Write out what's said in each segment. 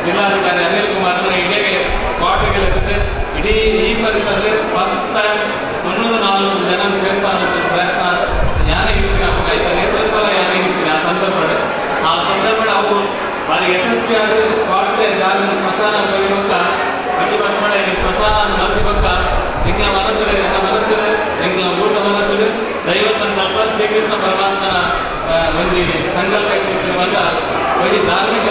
ಜಿಲ್ಲಾಧಿಕಾರಿ ಅನಿಲ್ ಕುಮಾರ್ ಇಡೀ ಸ್ಪಾಟ್ಗೆ ಇಡೀ ಈ ಪರಿಸರದಲ್ಲಿ ಫಸ್ಟ್ ಟೈಮ್ 94 ಜನ ಸೇರ್ಸಾನ ಪ್ರಯತ್ನ ಯಾನೇ ಇರ್ತೀನಿ ಅವಾಗ ಆಯ್ತಾ ನೇತೃತ್ವ ಯಾನೇ ಇರ್ತೀನಿ ಆ ಸಂದರ್ಭ ಆ ಸಂದರ್ಭ ಅವು ಭಾರಿ ಯಶಸ್ವಿಯಾದ ಸ್ಪಾಟ್ ಜಾಗ ಸ್ಮಶಾನ ಹೋಗಿ ಪ್ರತಿ ವರ್ಷ ಸ್ಮಶಾನ ಮಲ್ತಿ ಪಕ್ಕ ಎಂಗ್ಲ ಮನಸ್ಸು ಎನ್ನ ಮನಸ್ಸು ಎಂಗ್ಲ ಊಟ ಮನಸ್ಸು ದೈವ ಸಂಕಲ್ಪ ಶ್ರೀಕೃಷ್ಣ ಪರಮಾತ್ಮನ ಒಂದು ಸಂಕಲ್ಪ ಇರುವಾಗ ಒಂದು ಧಾರ್ಮಿಕ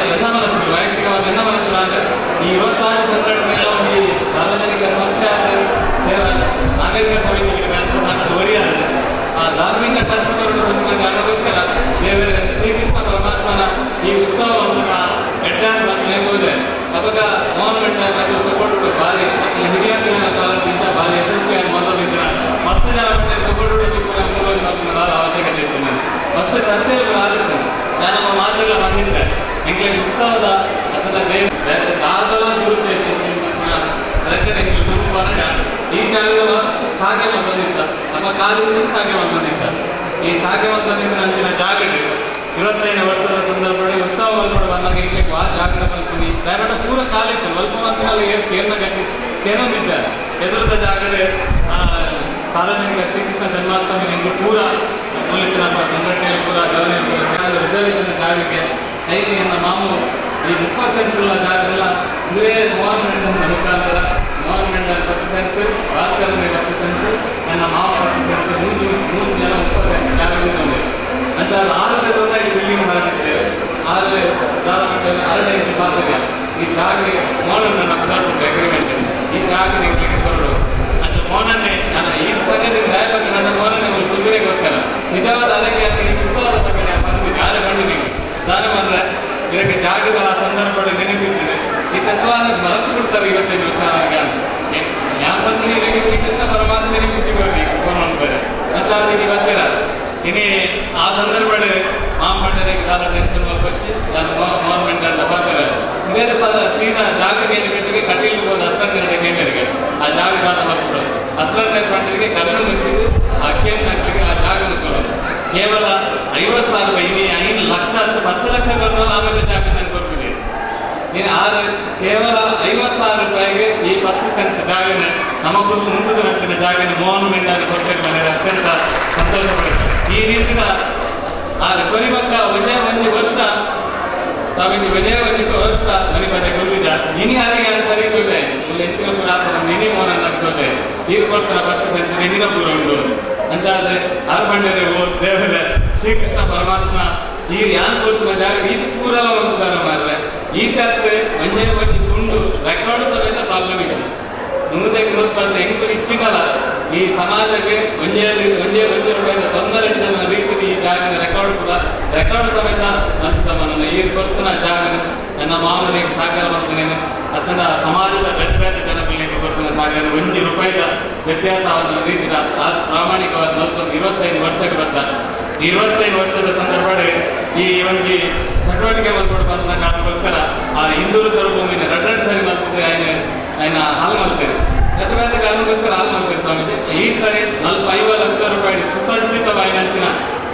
ಎಲ್ಲ ಮನಸ್ಸು ವೈಯಕ್ತಿಕವಾದ ಎಲ್ಲ ಮನಸ್ಸು ಅಂದರೆ ಈ 26 ಸಂಘಟನೆಗಳ ಒಂದು ಸಾರ್ವಜನಿಕ ಸಂಸ್ಥೆ ಸೇವಾ ನಾಗರಿಕ ಸಮಿತಿಗೆ ಒರಿಯಾದ ಆ ಧಾರ್ಮಿಕ ಟ್ರಸ್ಟ್ ಕಾರಣಕ್ಕೋಸ್ಕರ ದೇವರ ಶ್ರೀಕೃಷ್ಣ ಪರಮಾತ್ಮನ ಈ ಉತ್ಸವವನ್ನು ಎಡ್ಡಾನ್ ಹೋದರೆ ಅವಾಗ ಗೌರ್ಮೆಂಟ್ ಸಪೋರ್ಟ್ ಭಾರಿ ಹಿರಿಯ ಕಾಲದಿಂದ ಭಾರಿ ಯಶಸ್ವಿಯಾಗಿ ಮೊದಲಿದ್ದ ಮಸ್ತ್ ಜನ ಸಪೋರ್ಟ್ ಅವಶ್ಯಕತೆ ಇತ್ತು. ಮಸ್ತ್ ಚರ್ಚೆ ಆಗುತ್ತೆ ನಾನು ನಮ್ಮ ಮಾತುಗಳ ಬಂದಿದ್ದೆ ಎಂಗ್ಲಿಗೆ ಉತ್ಸವದ ಅದನ್ನ ದಾರ್ದಲ ದುರುದ್ದೇಶ ಜಾಗದ ಶಾಖೆ ಬಂದಿತ್ತ ನಮ್ಮ ಕಾಲಿಂದ ಶಾಖೆ ಬಂದಿತ್ತ. ಈ ಶಾಖೆ ಬಂದಿದ್ದ ಅಂಚಿನ ಜಾಗಡ್ 25ನೇ ವರ್ಷದ ಸಂದರ್ಭದಲ್ಲಿ ಉತ್ಸವ ಮಲ್ಪಡು ಬಂದಾಗ ಇಲ್ಲಿ ಆ ಜಾಗದ ಮಲ್ಪುನಿ ದಯಮಾಡ ಪೂರ ಕಾಲಿತ್ತು ಅಲ್ಪ ಮಂದಿನಲ್ಲಿ ಏನು ಕೇರ್ನ ಗತಿ ಕೇನೊಂದಿದ್ದ ಎದುರದ ಜಾಗಡೆ ಸಾರ್ವಜನಿಕ ಶ್ರೀಕೃಷ್ಣ ಜನ್ಮಾಷ್ಟಮಿ ನಿಂಗೆ ಪೂರ ಮೂಲಿತ ನಮ್ಮ ಸಂಘಟನೆಯಲ್ಲಿ ಪೂರ ಗವರ್ನರ್ ರಿಸರ್ವೇಷನ್ ಜಾಗಕ್ಕೆ ಐದು ಮಾಮು ಈ 30 ಸೆಂಟ್ಗಳ ಜಾಗದೆಲ್ಲ ಇದೇ ಮೋಹನ್ ಮೆಂಡನ್ ಮುಖಾಂತರ ಮೋಹನ್ ಮೆಂಡನ್ 10 ಸೆಂಟ್, ಭಾಸ್ಕರನ್ 10 ಸೆಂಟ್, ನನ್ನ ಮಾವ 10 ಸೆಂಟ್, ಮೂರು ಮೂರು ಜನ 30 ಸೆಂಟ್ ಜಾಗದಿಂದ ಅಂತ 6 ಸೆಂಟ್ ಈ ಬಿಲ್ಡಿಂಗ್ ಮಾಡಿದ್ದೇವೆ. ಆದರೆ ಅರಡು ಇಂಚು ಪಾತ್ರೆ ಈ ಜಾಗ ಮೋಹನ್ ನನ್ನ ಅಗ್ರಿಮೆಂಟ್ ಈ ಜಾಗ ನಿಮಗೆ ಕೊರಡು ಅಂತ ಮೋನನ್ನೇ ನಾನು ಈ ಸಂಘದಿಂದ ದಯವಾಗಿ ನನ್ನ ಮೋನನ್ನೇ ಒಂದು ಕುದುರೆಗೋಸ್ಕರ ನಿಜವಾದ ಅದಕ್ಕೆ ಅದಕ್ಕೆ ಉತ್ಸವದ ಬಗ್ಗೆ ನಾನು ಬಂದಿದ್ದೆ. ಯಾರೇ ಬಂದಿದ್ದೀನಿ ದಾನ ಬಂದರೆ ಇದಕ್ಕೆ ಜಾಗದ ಸಂದರ್ಭಗಳು ನೆನಪಿದ್ದೇನೆ. ಈ ತತ್ವವನ್ನು ಮರೆತು ಬಿಡ್ತಾರೆ 25 ವರ್ಷ. ಯಾನ್ ಬಂದು ಶ್ರೀಕೃಷ್ಣ ಪರಮಾತ್ಮ ನೆನಪಿಟ್ಟಿಕೊಳ್ಳಿ ಫೋನ್ ಮಾಡ್ತಾರೆ ಅಂತ ಅದು ಬರ್ತೀರ. ಇನಿ ಆ ಸಂದರ್ಭದಲ್ಲಿ ಮಾಮಂಡಲಿಗೆ ದಾಲ ಟೆನ್ಷನ್ ಮಲ್ಪಚ್ಚಿ ನಾನು ಮೋಹನ್ ಮಂಡಲ ಬರ್ತಾರೆ. ಬೇರೆ ಸಲ ಸೀದಾ ಜಾಗಕ್ಕೆ ಏನು ಕಟೀಲ್ ಹೋದ ಹತ್ತೊಂದೆರಡು ಕೇಂದ್ರಿಗೆ ಆ ಜಾಗ ದಾನ ಮಾಡ್ಬಿಡೋದು. ಹತ್ತೊಂದನೇ ಪಂಡರಿಗೆ ಕಣ್ಣು ಮುಚ್ಚಿದ್ದು ಆ ಕೇಂದ್ರ ಹಾಕ್ಲಿಕ್ಕೆ ಆ ಜಾಗ ಕೊಡೋದು ಕೇವಲ 50,000 ರೂಪಾಯಿ. ಇನಿ 5 ಲಕ್ಷ 10 ಲಕ್ಷ ಕೊಟ್ಟರೆ ಆಮೇಲೆ ಜಾಗ ನಾನು ಕೊಡ್ತೀನಿ ನೀನು. ಆದರೆ ಕೇವಲ 50,000 ರೂಪಾಯಿಗೆ ಈ 10 ಸೆಂಟ್ಸ್ ಜಾಗನ ನಮಗೂ ಮುಂದದ ಲಕ್ಷದ ಜಾಗನ ಮೋಹನ್ ಮೆಂಡಾದ ಕೊಟ್ಟರೆ ಮನೆಯ ಅತ್ಯಂತ ಸಂತೋಷ ಪಡುತ್ತೆ ಈ ರೀತಿಯ. ಆದರೆ ಕೊರಿಬಕ್ಕ ಒಂದೇ ಒಂದು ವರ್ಷ ಸ್ವಾಮೀಜಿ ಒಂದೇ ಒಂದು ವರ್ಷ ಮನೆ ಪದೇ ಗುರುಜ ಇನಿ ಹಾಗೆ ಸರಿ ಕೊಟ್ಟೆ ಮುಲ್ಲ ಹೆಚ್ಚಿನ ಪೂರ ಇನಿ ಮೋಹನ್ ಕೊಟ್ಟೆ ನೀರು ಕೊಡ್ತಾರ 10 ಸೆಂಟ್ಸ್ ಎಂದಿನ ಪೂರ ಉಂಟು ಅಂತಾದ್ರೆ ಆರ್ಪಂಡರೆ ಓ ದೇವರೇ ಶ್ರೀಕೃಷ್ಣ ಪರಮಾತ್ಮ ಈ ಯಾನ್ ಕೊಡ್ತಿನ ಜಾಗ ಇದು ಪೂರಲ ಒಂದು ಮಾರ್ರೆ. ಈ ತತ್ವೆ ಒಂದೇ ಒಂಜಿ ತುಂಡು ರೆಕಾರ್ಡ್ ಸಮೇತ ಪ್ರಾಬ್ಲಮ್ ಇದೆ. ನೂದಕ್ಕೆ ನೂರು ಪಡೆದ ಹೆಂಗು ಇಚ್ಚಿನಲ್ಲ ಈ ಸಮಾಜಕ್ಕೆ ಒಂದೇ ಒಂದೇ ಒಂದು ರೂಪಾಯಿದ ತೊಂದರೆ ಇದ್ದ ರೀತಿಯಲ್ಲಿ ಈ ಜಾಗದ ರೆಕಾರ್ಡ್ ಕೂಡ ರೆಕಾರ್ಡ್ ಸಮೇತ ಅಂತ ನನ್ನ ಈ ಕೊಡ್ತನ ಜಾಗ ನನ್ನ ಮಾಮನಿಗೆ ಸಹಕಾರ ಮಾಡ್ತೇನೆ. ಅದನ್ನ ಸಮಾಜದ ಬೇರೆ ಬೇರೆ ಜನಗಳಿಗೆ ಕೊಡ್ತನ ಸಹಕಾರ 1 ರೂಪಾಯಿದ ವ್ಯತ್ಯಾಸವಾದ ರೀತಿಯ ಪ್ರಾಮಾಣಿಕವಾದ 40 25 ವರ್ಷಕ್ಕೆ ಬರ್ತ 25 ವರ್ಷದ ಸಂದರ್ಭದಲ್ಲಿ ಈ ಒಂಜಿ ಚಟುವಟಿಕೆ ಮಲ್ಪಡು ಬಂದ ಕಾರಣಕ್ಕೋಸ್ಕರ ಆ ಹಿಂದೂರು ಭೂಮಿನ ಎರಡೆರಡು ಸರಿ ಮಲ್ತಿದ್ರೆ ఆయన ఆయన ಹಾಲು ಮಾಡ್ತೇನೆ ಬೇರೆ ಬೇರೆ ಕಾರಣಕ್ಕೋಸ್ಕರ ಹಾಲು ಮಾಡ್ತೇನೆ ಸ್ವಾಮೀಜಿ. ಈ ಸರಿ 45 ಲಕ್ಷ ರೂಪಾಯಿ ಸುಸಜ್ಜಿತವಾಯಿನಂಚಿನ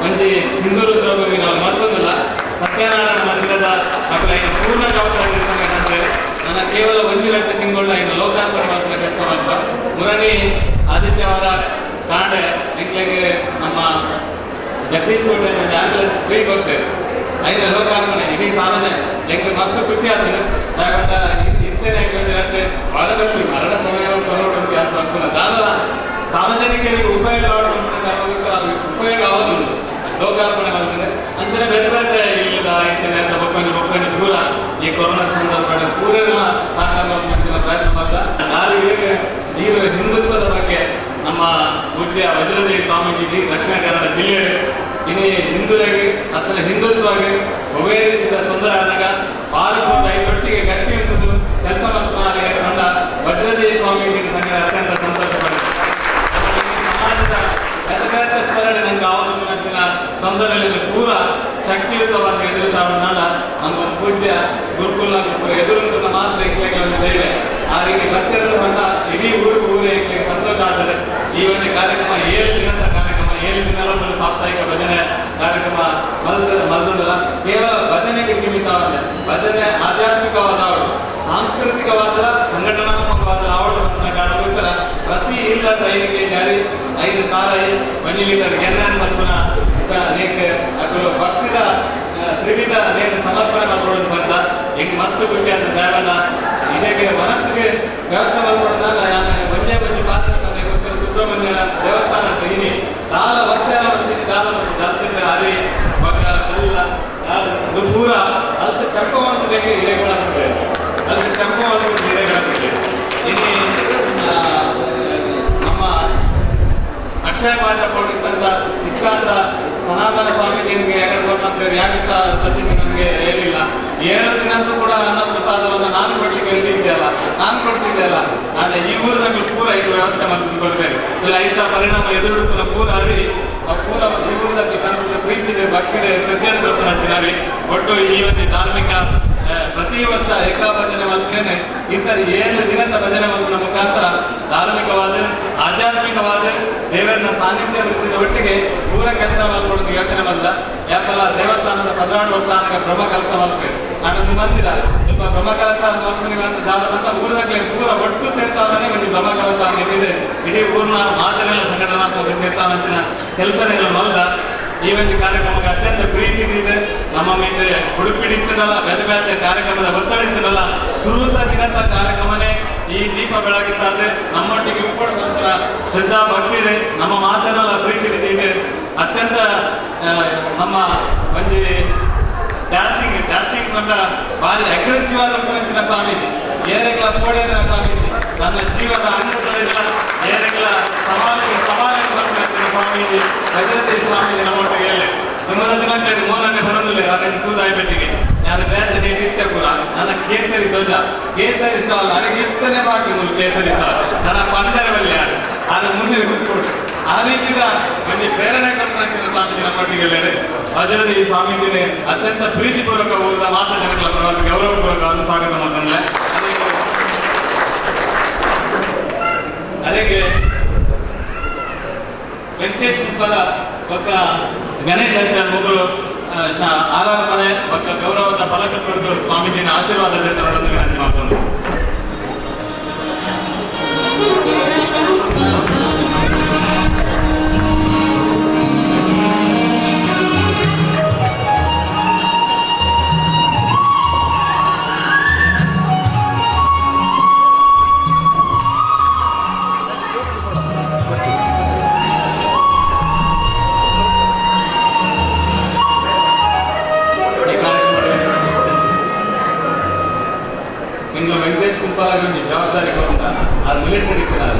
ಒಂಜಿ ಹಿಂದೂ ಭೂಮಿ ನಾವು ಮತ್ತೊಂದಿಲ್ಲ ಸತ್ಯನಾರಾಯಣ ಮಂದಿರದ ಮಕ್ಕಳ ಪೂರ್ಣ ಜವಾಬ್ದಾರಿ ಸಂಘ ನನ್ನ ಕೇವಲ 1 ಲಕ್ಷ ತಿಂಗಳು ಇನ್ನು ಲೋಕಾರ್ಪಣೆ ಮಾಡ್ತಾರೆ ಕೆಲಸ ಮಾಡ್ತಾ ಮುರಣಿ ಆದಿತ್ಯವರ ಕಾಂಡೆ ಎಂಕ್ಲೆಗೆ ನಮ್ಮ ಜಗದೀಶ್ ಕೋಟೆ ಆಂಬ್ಯುಲೆನ್ಸ್ ಫ್ರೀ ಕೊಡ್ತೇವೆ. ಐದು ಲೋಕಾರ್ಪಣೆ ಇಡೀ ಸಾಮಾನ್ಯ ಎಂಕ್ ಮಸ್ತ್ ಖುಷಿ ಆಗ್ತದೆ. ಯಾಕಂದ್ರೆ ಇತ್ತೇನೆ ಹೊರಗಲ್ಲಿ ಮರಣ ಸಮಯ ಬರೋಡು ಯಾರು ಅನುಕೂಲ ದಾನ ಸಾರ್ವಜನಿಕರಿಗೆ ಉಪಯೋಗ ಆಡುವಂತ ಉಪಯೋಗ ಆಗೋದು ಲೋಕಾರ್ಪಣೆ ಮಾಡ್ತದೆ ಅಂಚನೆ ಬೇರೆ ಬೇರೆ ಇಲ್ಲದ ಇಂಚನೆ ಅಂತ ಬೊಕ್ಕಂಜಿ ಬೊಕ್ಕಂಜಿ ದೂರ ಈ ಕೊರೋನಾ ಸಂದರ್ಭದಲ್ಲಿ ಪೂರ್ಣ ಸಹಕಾರ ಪ್ರಯತ್ನ ಮಾಡ್ತಾ ನಾನು ಹೇಗೆ ಈ ಹಿಂದುತ್ವದ ಬಗ್ಗೆ ನಮ್ಮ ಪೂಜ್ಯ ವಜ್ರದೇವಿ ಸ್ವಾಮೀಜಿ ದಕ್ಷಿಣ ಕನ್ನಡ ಜಿಲ್ಲೆ ಇನಿ ಹಿಂದುಗಳಿಗೆ ಅತನ ಹಿಂದುತ್ವಗೆ ಒಳ್ಳೆಯ ರೀತಿಯ ತೊಂದರೆ ಆದಾಗ ಭಾರತದ ಐದೊಟ್ಟಿಗೆ ಗಟ್ಟಿ ಉಂಟು ಕೆಲಸ ಮಾಡ್ತಾರೆ ಕಂಡ ವಜ್ರದೇವಿ ಸ್ವಾಮೀಜಿ ನನಗೆ ಅತ್ಯಂತ ಸಂತೋಷ ಪಡುತ್ತೆ. ಸಮಾಜದ ಬೇರೆ ಬೇರೆ ಸ್ಥಳದಲ್ಲಿ ನಂಗೆ ಆವತ್ತು ಮನಸ್ಸಿನ ತೊಂದರೆಯಲ್ಲಿ ಪೂರ ಶಕ್ತಿಯುತವಾಗಿ ಎದುರಿಸೋಣ ನಮ್ಮ ಪೂಜ್ಯ ಗುರುಕುಲ ಎದುರುಂಟು ಮಾತ್ರ ಇಕ್ಲಿಕ್ಕೆ ಒಂದು ಧೈರ್ಯ ಆ ರೀತಿ ಭಕ್ತರನ್ನು ಬಂದ ಇಡೀ ಊರಿಗೆ ಊರೇ ಇಕ್ಲಿಕ್ಕೆ ಸಂತೋಷ ಆದರೆ ಈ ಒಂದು ಕಾರ್ಯಕ್ರಮ 7 ದಿನದ ಕಾರ್ಯಕ್ರಮ. 7 ದಿನ ಒಂದು ಸಾಪ್ತಾಹಿಕ ಭಜನೆ ಕಾರ್ಯಕ್ರಮ ಮಲ್ದ ಮಲ್ದಲ್ಲ ಕೇವಲ ಭಜನೆಗೆ ಸೀಮಿತವಾದ ಭಜನೆ ಆಧ್ಯಾತ್ಮಿಕವಾದ ಅವಳು ಸಾಂಸ್ಕೃತಿಕವಾದ ಸಂಘಟನಾತ್ಮಕವಾದ ಅವಳು ಅಂತ ಕಾರಣಕ್ಕೋಸ್ಕರ ಪ್ರತಿ ಇಲ್ಲದ 5 ಕೆಜಿ ಅರಿ 5 ತಾರೈ 1 ಲೀಟರ್ ಎಣ್ಣೆ ಮಲ್ಪುನ ನೇಕ್ ಅಕುಲು ಭಕ್ತಿದ ತ್ರಿವಿಧ ನೇನು ಸಮರ್ಪಣೆ ಮಾಡ್ಕೊಳ್ಳೋದು ಬಂದ ಹೆಂಗ್ ಮಸ್ತ್ ಖುಷಿ ಆದ ದೇವನ ಇದಕ್ಕೆ ಮನಸ್ಸಿಗೆ ವ್ಯವಸ್ಥೆ ಮಾಡ್ಕೊಡೋದಾಗ ನಾನು ಒಂದೇ ಒಂಜಿ ಪಾತ್ರ ಗೋಸ್ಕರ ಸುಬ್ರಹ್ಮಣ್ಯ ದೇವಸ್ಥಾನ ಅಂತ ಇನಿ ದಾಲ ಭಕ್ತರ ಬಂದಿನಿ ದಾಲ ಜಾಸ್ತಿ ಅರಿ ಮಗ ಎಲ್ಲ ಅದು ಪೂರ ಅಲ್ತ ಕೆಂಪವಂತರಿಗೆ ಇಳೆಗಳಾಗ್ತದೆ ಅಲ್ಲಿ ಕೆಂಪವಂತ ಇಳೆಗಳಾಗ್ತದೆ. ಇನಿ ನಮ್ಮ ಅಕ್ಷಯ ಪಾತ್ರ ಕೊಟ್ಟಿದ್ದಂತ ಇಷ್ಟಾದ ಸನಾತನ ಸ್ವಾಮೀಜಿಗೆ ಯಾಕಡೆ ಬಂದಂತ ಯಾಕೆ ಸಹ ಸತೀಶ್ ನಮಗೆ ಹೇಳಿಲ್ಲ. 7 ದಿನಂತೂ ಕೂಡ ಅನ್ನ ಪ್ರಸಾದವನ್ನು ನಾನು ಕೊಡ್ಲಿಕ್ಕೆ ರೆಡಿ ಇದೆಯಲ್ಲ, ನಾನು ಕೊಡ್ತಿದ್ದೆಲ್ಲ. ಆದರೆ ಈ ಊರಿನಾಗ ಪೂರ ಇದು ವ್ಯವಸ್ಥೆ ಮಾಡ್ತಿದ್ದು ಕೊಡ್ತೇನೆ ಇಲ್ಲ ಇಂಥ ಪರಿಣಾಮ ಎದುರುಡುತ್ತಿನ ಪೂರ ಅರಿ ಆ ಪೂರ ಈ ಊರಿನಲ್ಲಿ ತಂತ್ರದ ಪ್ರೀತಿ ಇದೆ, ಭಕ್ತಿ ಇದೆ, ಶ್ರದ್ಧೆ ಕೊಡ್ತಾನೆ. ಒಟ್ಟು ಈ ಒಂದು ಧಾರ್ಮಿಕ ಪ್ರತಿ ವರ್ಷ ಏಕಾಭಜನೆ ಮಾಡ್ತೇನೆ. ಈ ಸರಿ 7 ದಿನದ ಭಜನೆ ಮಾಡುವ ಮುಖಾಂತರ ಧಾರ್ಮಿಕವಾದ ದೇವರನ್ನ ಸಾನ್ನಿಧ್ಯ ವೃತ್ತಿದ ಒಟ್ಟಿಗೆ ಪೂರ ಕೆಲಸ ಮಾಡ್ಕೊಡೋದು ಯೋಚನೆ ಬಂದ ಯಾಕಲ್ಲ ದೇವಸ್ಥಾನದ 12 ವರ್ಷ ಬ್ರಹ್ಮ ಕೆಲಸ ಮಾಡ್ಬೇಕು ಆನಂದ ಮಂದಿರ ಸ್ವಲ್ಪ ಬ್ರಹ್ಮ ಕೆಲಸ ಮಾಡ್ಕೊಂಡು ದಾದ ಊರದಾಗಲೇ ಪೂರ ಒಟ್ಟು ಸೇರ್ತಾವನೆ ಒಂದು ಬ್ರಹ್ಮ ಕೆಲಸ ಇದೆ ಇಡೀ ಊರಿನ ಮಾತನೆಲ್ಲ ಸಂಘಟನಾತ್ಮಕ ಸೇರ್ತಾವಂಚಿನ ಕೆಲಸನೆಲ್ಲ ಮಲ್ದ ಈ ಒಂದು ಕಾರ್ಯಕ್ರಮಕ್ಕೆ ಅತ್ಯಂತ ಪ್ರೀತಿ ಇದೆ. ನಮ್ಮ ಮೇಲೆ ಉಡುಪಿಡಿತ್ತನಲ್ಲ ಬೇರೆ ಬೇರೆ ಕಾರ್ಯಕ್ರಮದ ಒತ್ತಡ ಇತ್ತನಲ್ಲ ಸುರುತ ದಿನದ ಕಾರ್ಯಕ್ರಮನೇ ಈ ದೀಪ ಬೆಳಗಿಸಾದೆ ನಮ್ಮೊಟ್ಟಿಗೆ ಉಪ್ಪಡ ಶ್ರದ್ಧಾ ಭಕ್ತಿ ಇದೆ, ನಮ್ಮ ಮಾತನ್ನೆಲ್ಲ ಪ್ರೀತಿ ಇದೆ. ಅತ್ಯಂತ ನಮ್ಮ ಒಂಜಿ ಡ್ಯಾನ್ಸಿಂಗ್ ಡ್ಯಾನ್ಸಿಂಗ್ ಕಂಡ ಭಾರಿ ಅಗ್ರೆಸಿವ್ ಆದ ಕುಣಿತಿನ ಸ್ವಾಮೀಜಿ ಏರೆಗಳ ಕೋಡೆಯ ಸ್ವಾಮೀಜಿ ತನ್ನ ಜೀವದ ಅಂಗಗಳಿಲ್ಲ ಏರೆಗಳ ಸವಾಲಿಗೆ ಸವಾಲಿಗೆ ಬರ್ತಿನ ಸ್ವಾಮೀಜಿ ಭದ್ರತೆ ಸ್ವಾಮೀಜಿ ನಮ್ಮೊಟ್ಟಿಗೆ ಹೇಳಿ ತುಂಬ ದಿನ ಕಡೆ ಮೋನನ್ನೇ ಬರೋದಿಲ್ಲ ಅದಕ್ಕೆ ತೂದಾಯಿ ಪೆಟ್ಟಿಗೆ ನಾನು ಬೇರೆ ನೀಡಿದ್ದೆ ಪೂರ ನನ್ನ ಕೇಸರಿ ಧ್ವಜ ಕೇಸರಿ ಶಾಲ್ ಅದಕ್ಕೆ ಇರ್ತನೆ ಬಾಕಿ ಮೂರು ಕೇಸರಿ ಶಾಲ್ ನನ್ನ ಪಂದರೆ ಬಲ್ಲಿ ಯಾರು ಅದು ಮುಂದೆ ಕೂತ್ಕೊಡು ಆ ರೀತಿಯ ಒಂದು ಪ್ರೇರಣೆ ಕೊಡ್ತಾನೆ ಸ್ವಾಮೀಜಿ ನಮ್ಮೊಟ್ಟಿಗೆ ಹೇಳಿ ಅದರಲ್ಲಿ ಈ ಸ್ವಾಮೀಜಿನೇ ಅತ್ಯಂತ ಪ್ರೀತಿಪೂರ್ವಕ ಹೋದ ಮಾತಾ ಜನಗಳ ಪರವಾಗಿ ಗೌರವಪೂರ್ವಕವಾದ ಸ್ವಾಗತ ಮಾತನಲ್ಲ. ಅದೇಗೆ ವೆಂಕಟೇಶ್ ಮುಖದ ಒಕ್ಕ ಗಣೇಶ ಮುಗುರು ಆರಾಧನೆ ಒಕ್ಕ ಗೌರವದ ಫಲಕ ಕೊಡದು ಸ್ವಾಮೀಜಿನ ಆಶೀರ್ವಾದ ತರಡನ್ನು ವಿನಂತಿ ಮಾಡ್ಕೊಂಡು ವೆಂಕಟೇಶ್ ಕುಂಪಾಲ ಜವಾಬ್ದಾರಿ ಕೊಟ್ಟ ಆ ಮಿಲಿಟರಿ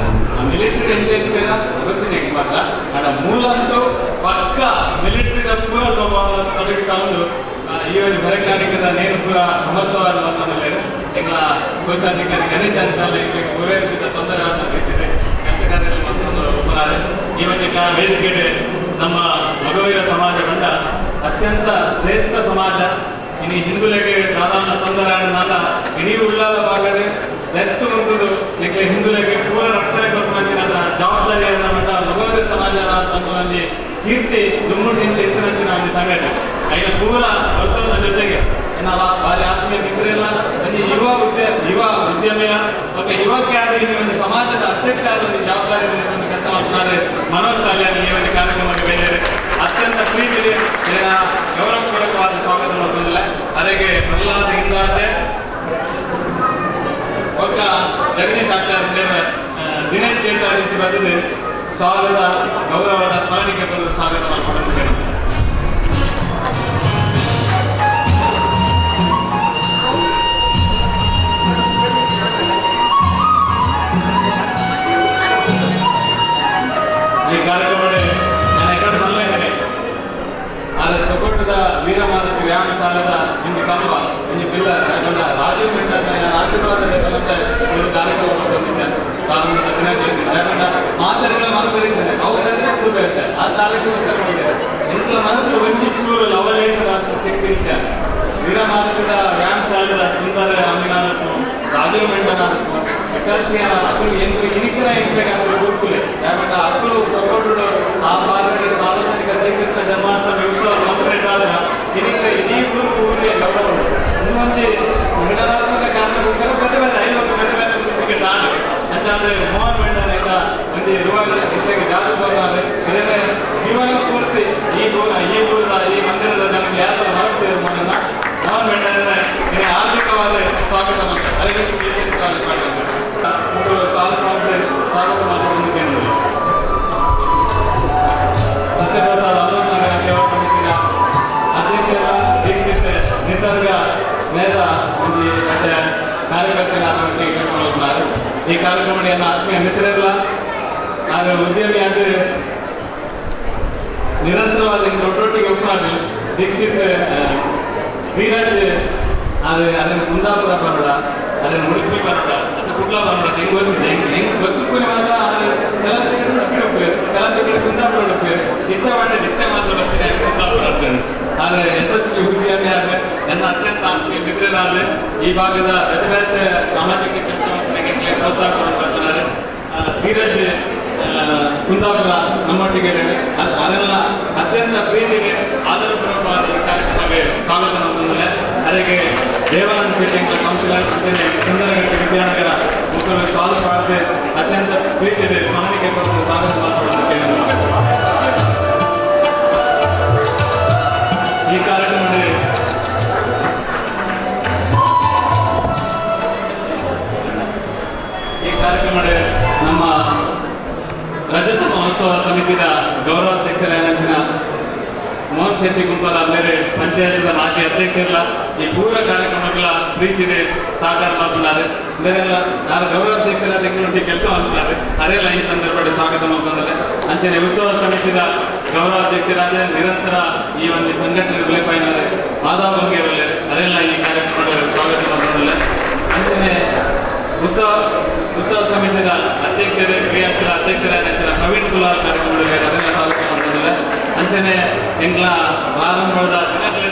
ಆ ಮಿಲಿಟರಿ ಎಂತ ಗೊತ್ತಿದೆ ಮಾತ್ರ ಆಡ ಮೂಲ ಅಂತೂ ಪಕ್ಕ ಮಿಲಿಟರಿದ ಪೂರ ಸ್ವಭಾವ ತೊಡಗಿ ತಗೊಂಡು ಈ ಒಂದು ಹೊರಕಾಣಿಕದ ನೇನು ಪೂರ ಸಮರ್ಥವಾದ ಮಾತಂದ್ರೆ ಎಂಗಳ ಕೋಶಾಧಿಕಾರಿ ಗಣೇಶ್ ಅಂತ ರೀತಿಯ ತೊಂದರೆ ಆದ ರೀತಿದೆ ಕೆಲಸ ಕಾರ್ಯದಲ್ಲಿ ಮತ್ತೊಂದು ಒಬ್ಬರಾರೆ ಈ ಒಂದು ವೇದಿಕೆ ನಮ್ಮ ಮಗವೀರ ಸಮಾಜ ಕಂಡ ಅತ್ಯಂತ ಶ್ರೇಷ್ಠ ಸಮಾಜ. ಇನ್ನು ಹಿಂದುಲೆಗೆ ಸಾಧಾರಣ ತೊಂದರೆ ನನ್ನ ಇಡೀ ಉಳ್ಳಾಲ ಭಾಗಡೆ ಎತ್ತು ಮುಂತುದು ನಿಕ್ಕೆ ಹಿಂದುಲೆಗೆ ಪೂರ ರಕ್ಷಣೆ ಕೊಟ್ಟು ಜವಾಬ್ದಾರಿಯನ್ನು ಮಂಡ ಮಗವೀರ ಸಮಾಜ ಒಂದು ಕೀರ್ತಿ ದುಮ್ಮುಟ್ಟಿಂಚ ಇತ್ತಿನಂಚಿನ ಒಂದು ಸಂಗತಿ ಐದು ಪೂರ ವರ್ತನ ಜೊತೆಗೆ ಏನಾವ ಭಾರಿ ಆತ್ಮೀಯ ಮಿತ್ರರಿಲ್ಲ ಒಂದು ಯುವ ಉದ್ಯಮಿಯ ಮತ್ತು ಯುವಕ ಈ ಒಂದು ಸಮಾಜದ ಅಧ್ಯಕ್ಷ ಆದ ಒಂದು ಜವಾಬ್ದಾರಿ ಕೆಲಸ ಮಾಡ್ತಾರೆ ಮನೋಜ್ ಶಾಲೆಯನ್ನು ಈ ಒಂದು ಕಾರ್ಯಕ್ರಮಕ್ಕೆ ಬೇರೆ ಅತ್ಯಂತ ಪ್ರೀತಿ ಗೌರವಪೂರ್ವಕವಾದ ಸ್ವಾಗತ ಮಾಡ್ತಂದಿಲ್ಲ. ಅರೆಗೆ ಪ್ರಹ್ಲಾದ್ ಹಿಂದಾದೆ ಒಕ್ಕ ಜಗದೀಶ್ ಆಚಾರ್ಯ ದಿನೇಶ್ ಕೆಎಸ್ಆರ್ಟಿಸಿ ಬಂದಿದೆ ಸ್ವಾಗತ ಗೌರವದ ಸ್ಮರಣಿಕೆ ಬಂದು ಸ್ವಾಗತ ಮಾಡಿಕೊಂಡು ಈ ಕಾರ್ಯಕ್ರಮ ನಾನು ಎಕಡೆ ಬಲ್ಲೆ ಆದರೆ ತೊಗೊಟ್ಟದ ವೀರಮಾದಕ್ಕೆ ವ್ಯಾಯಾಮ ಶಾಲೆದ ಇಂದು ಕಂಬ ಇಂದು ಪಿಲ್ಲರ್ ರಾಜೀವ್ ಮೆಂಟರ್ ಆಶೀರ್ವಾದ ಒಂದು ಕಾರ್ಯಕ್ರಮ ಬಂದಿದ್ದೇನೆ ಪ್ರಾರಂಭದ ದಿನಾಚರಣೆ ಯಾಕಂದ್ರೆ ಮಾತುಗಳ ಮನಸ್ಸಲ್ಲಿದ್ದೇನೆ ಅವರೆಲ್ಲ ಕೂರ್ಬೇಕು ಆ ತಾಲೂಕು ತಗೊಂಡಿದ್ದಾರೆ ಎಂತ ಮನಸ್ಸು ಒಂಜಿ ಚೂರು ಲವಲೇಶದ ತಿಕ್ಕಿರ್ತೇನೆ ವೀರಮಾದಕದ ವ್ಯಾಯಾಮ ಶಾಲೆದ ಸುಂದರ ಅಮೀನಾದಕ್ಕೂ ರಾಜೀವ್ ಮೆಂಟನಾದಕ್ಕೂ ವಿಕಾಸಿಯ ಅಕ್ಕಲು ಎಂಟು ಇನಿಕರ ಎಂಟು ಗುರುಕುಲೆ ಯಾಕಂದ್ರೆ ಅಕ್ಕಲು ತಗೊಂಡು ಆ ಭಾಗದಲ್ಲಿ ಸಾರ್ವಜನಿಕ ಶ್ರೀಕೃಷ್ಣ ಜನ್ಮಾಷ್ಟಮಿ ಉತ್ಸವ ಮಂತ್ರಿಟಾದ ಇದಕ್ಕೆ ಇಡೀ ಊರು ಊರಿಗೆ ಗೌರವ ಇನ್ನೊಂದು ಸಂಘಟನಾತ್ಮಕ ಕಾರಣಕ್ಕೋಸ್ಕರ ಬೇರೆ ಬೇರೆ ಐವತ್ತು ಬೇರೆ ಬೇರೆ ಟಿಕೆಟ್ ಆಡು ಅಂಚಾದ ಮೋಹನ್ ಮೆಂಡನ್ ಆಯ್ತಾ ಒಂದು ಇರುವಾಗ ಇತ್ತಾಗ ಜಾಗೃತ ಇದನ್ನೇ ಜೀವನ ಪೂರ್ತಿ ಈ ಊರದ ಈ ಮಂದಿರದ ಜನಕ್ಕೆ ಯಾರು ಮರಕ್ತಿರು ಮೋಹನ್ ಮೋಹನ್ ಮೆಂಡನ್ ಆರ್ಥಿಕವಾದ ಸ್ವಾಗತ ಮಾಡ್ತಾರೆ ಅದಕ್ಕೆ ಸ್ವಾಗತ ಮಾಡ್ತಾರೆ ಸ್ವಾಗತ ಮಾಡಿಕೊಂಡು ಕೇಂದ್ರ ಸತ್ಯಪ್ರಸಾದ್ ಅಲೋಕ್ ನಗರ ಸೇವಾ ಸಮಿತಿಯ ಅಧ್ಯಕ್ಷರ ದೀಕ್ಷಿತ್ ನಿಸರ್ಗ ನೇತ ಒಂದು ಕಾರ್ಯಕರ್ತರಾದ ಕೇಳಿಕೊಳ್ಳುತ್ತಾರೆ. ಈ ಕಾರ್ಯಕ್ರಮವನ್ನು ಆತ್ಮೀಯ ಮಿತ್ರರಲ್ಲ ಆದರೆ ಉದ್ಯಮಿ ಅದು ನಿರಂತರವಾದ ದೊಡ್ಡೊಟ್ಟಿಗೆ ಉಪ್ಪಾಡು ದೀಕ್ಷಿತ್ ಧೀರಜ್ ಆದರೆ ಅದನ್ನು ಕುಂದಾಪುರ ಬರೋಡ ಅದನ್ನು ಉಡುಪಿ ಬರೋಡ ಅದು ಕುಡ್ಲ ಬರೋಡ ಹೆಂಗೆ ಗೊತ್ತಿದೆ ಹೆಂಗೆ ಹೆಂಗೆ ಗೊತ್ತಿಪ್ಪುನಿ ಮಾತ್ರ ಆದರೆ ಕೆಲ ಕಡೆ ಉಡುಪಿ ಉಡುಪಿ ಕೆಲ ಕಡೆ ಕುಂದಾಪುರ ಉಡುಪಿ ಇತ್ತ ಬಂಡೆ ನಿತ್ಯ ಮಾತ್ರ ಬರ್ತೀನಿ ಕುಂದಾಪುರ ಅಂತೇನೆ. ಆದರೆ ಯಶಸ್ವಿ ಉದ್ಯಮಿ ಆದ ನನ್ನ ಅತ್ಯಂತ ಆತ್ಮೀಯ ಮಿತ್ರರಾದ ಈ ಭಾಗದ ಬೇರೆ ಬೇರೆ ಸಾಮಾಜಿಕ ಕೆಲಸ ಪ್ರೋತ್ಸಾಹ ಕೊಡುತ್ತಾರೆ ಧೀರಜ್ ಕುಂದಾಪುರ ನಮ್ಮ ನಮ್ಮೊಟ್ಟಿಗೆ ಅದೆಲ್ಲ ಅತ್ಯಂತ ಪ್ರೀತಿಗೆ ಆದರಪೂರ್ವಕವಾದ ಈ ಕಾರ್ಯಕ್ರಮಕ್ಕೆ ಸ್ವಾಗತ ನಂತಂದ್ರೆ ಅದಕ್ಕೆ ದೇವಾನಂದ ಶೆಟ್ಟಿ ಕೌನ್ಸಿಲರ್ ಅಂಚನೆ ಸುಂದರಗಟ್ಟಿ ವಿದ್ಯಾನಗರ ಮುಖ್ಯಮಂತ್ರಿ ಸ್ವಾಗತ ಮಾಡ್ತೆ ಅತ್ಯಂತ ಪ್ರೀತಿಗೆ ಸ್ಮರಣಿಕೆ ಕೊಟ್ಟು ಸ್ವಾಗತ ಮಾಡ್ಕೊಳ್ಳೋದಕ್ಕೆ. ಈ ಕಾರ್ಯಕ್ರಮದಲ್ಲಿ ಈ ಕಾರ್ಯಕ್ರಮದ ನಮ್ಮ ರಜತ ಮಹೋತ್ಸವ ಸಮಿತಿಯ ಗೌರವಾಧ್ಯಕ್ಷರಾದ ಮೋಹನ್ ಶೆಟ್ಟಿ ಗುಂಪಲ ಬೇರೆ ಪಂಚಾಯತ್ದ ಮಾಜಿ ಅಧ್ಯಕ್ಷರಲ್ಲ ಈ ಪೂರ ಕಾರ್ಯಕ್ರಮಗಳ ಪ್ರೀತಿಗೆ ಸಹಕಾರ ಮಾಡ್తున్నారు. ಬೇರೆಲ್ಲ ಯಾರು ಗೌರವಾಧ್ಯಕ್ಷರ ಅಧ್ಯಕ್ಷರೊಟ್ಟಿಗೆ ಕೆಲಸ ಮಾಡ್ತಾರೆ ಅದೆಲ್ಲ ಈ ಸಂದರ್ಭದಲ್ಲಿ ಸ್ವಾಗತ ಮಾಡ್ತಾರೆ. ಅಂಚನೆ ಉತ್ಸವ ಸಮಿತಿಯ ಗೌರವಾಧ್ಯಕ್ಷರಾದ ನಿರಂತರ ಈ ಒಂದು ಸಂಘಟನೆ ಬುಲೆಪಾಯಿನವರೇ ಮಾಧವ ಬಂಗೇರಲ್ಲೇ ಅದೆಲ್ಲ ಈ ಕಾರ್ಯಕ್ರಮದ ಸ್ವಾಗತ ಮಾಡ್ತಾರೆ. ಅಂಚನೆ ಉತ್ಸವ ಉತ್ಸವ ಸಮಿತಿಯ ಅಧ್ಯಕ್ಷರೇ ಕ್ರಿಯಾಶೀಲ ಅಧ್ಯಕ್ಷರಾದ ಪ್ರವೀಣ್ ಕುಲಾಲ್ ಕಾರ್ಯಕ್ರಮದಲ್ಲಿ ಅದೆಲ್ಲ ಸ್ವಾಗತ ಮಾಡ್ತಾರೆ. ಅಂಚನೆ ಎಂಗ್ಲ ಪ್ರಾರಂಭದ ದಿನದಲ್ಲಿ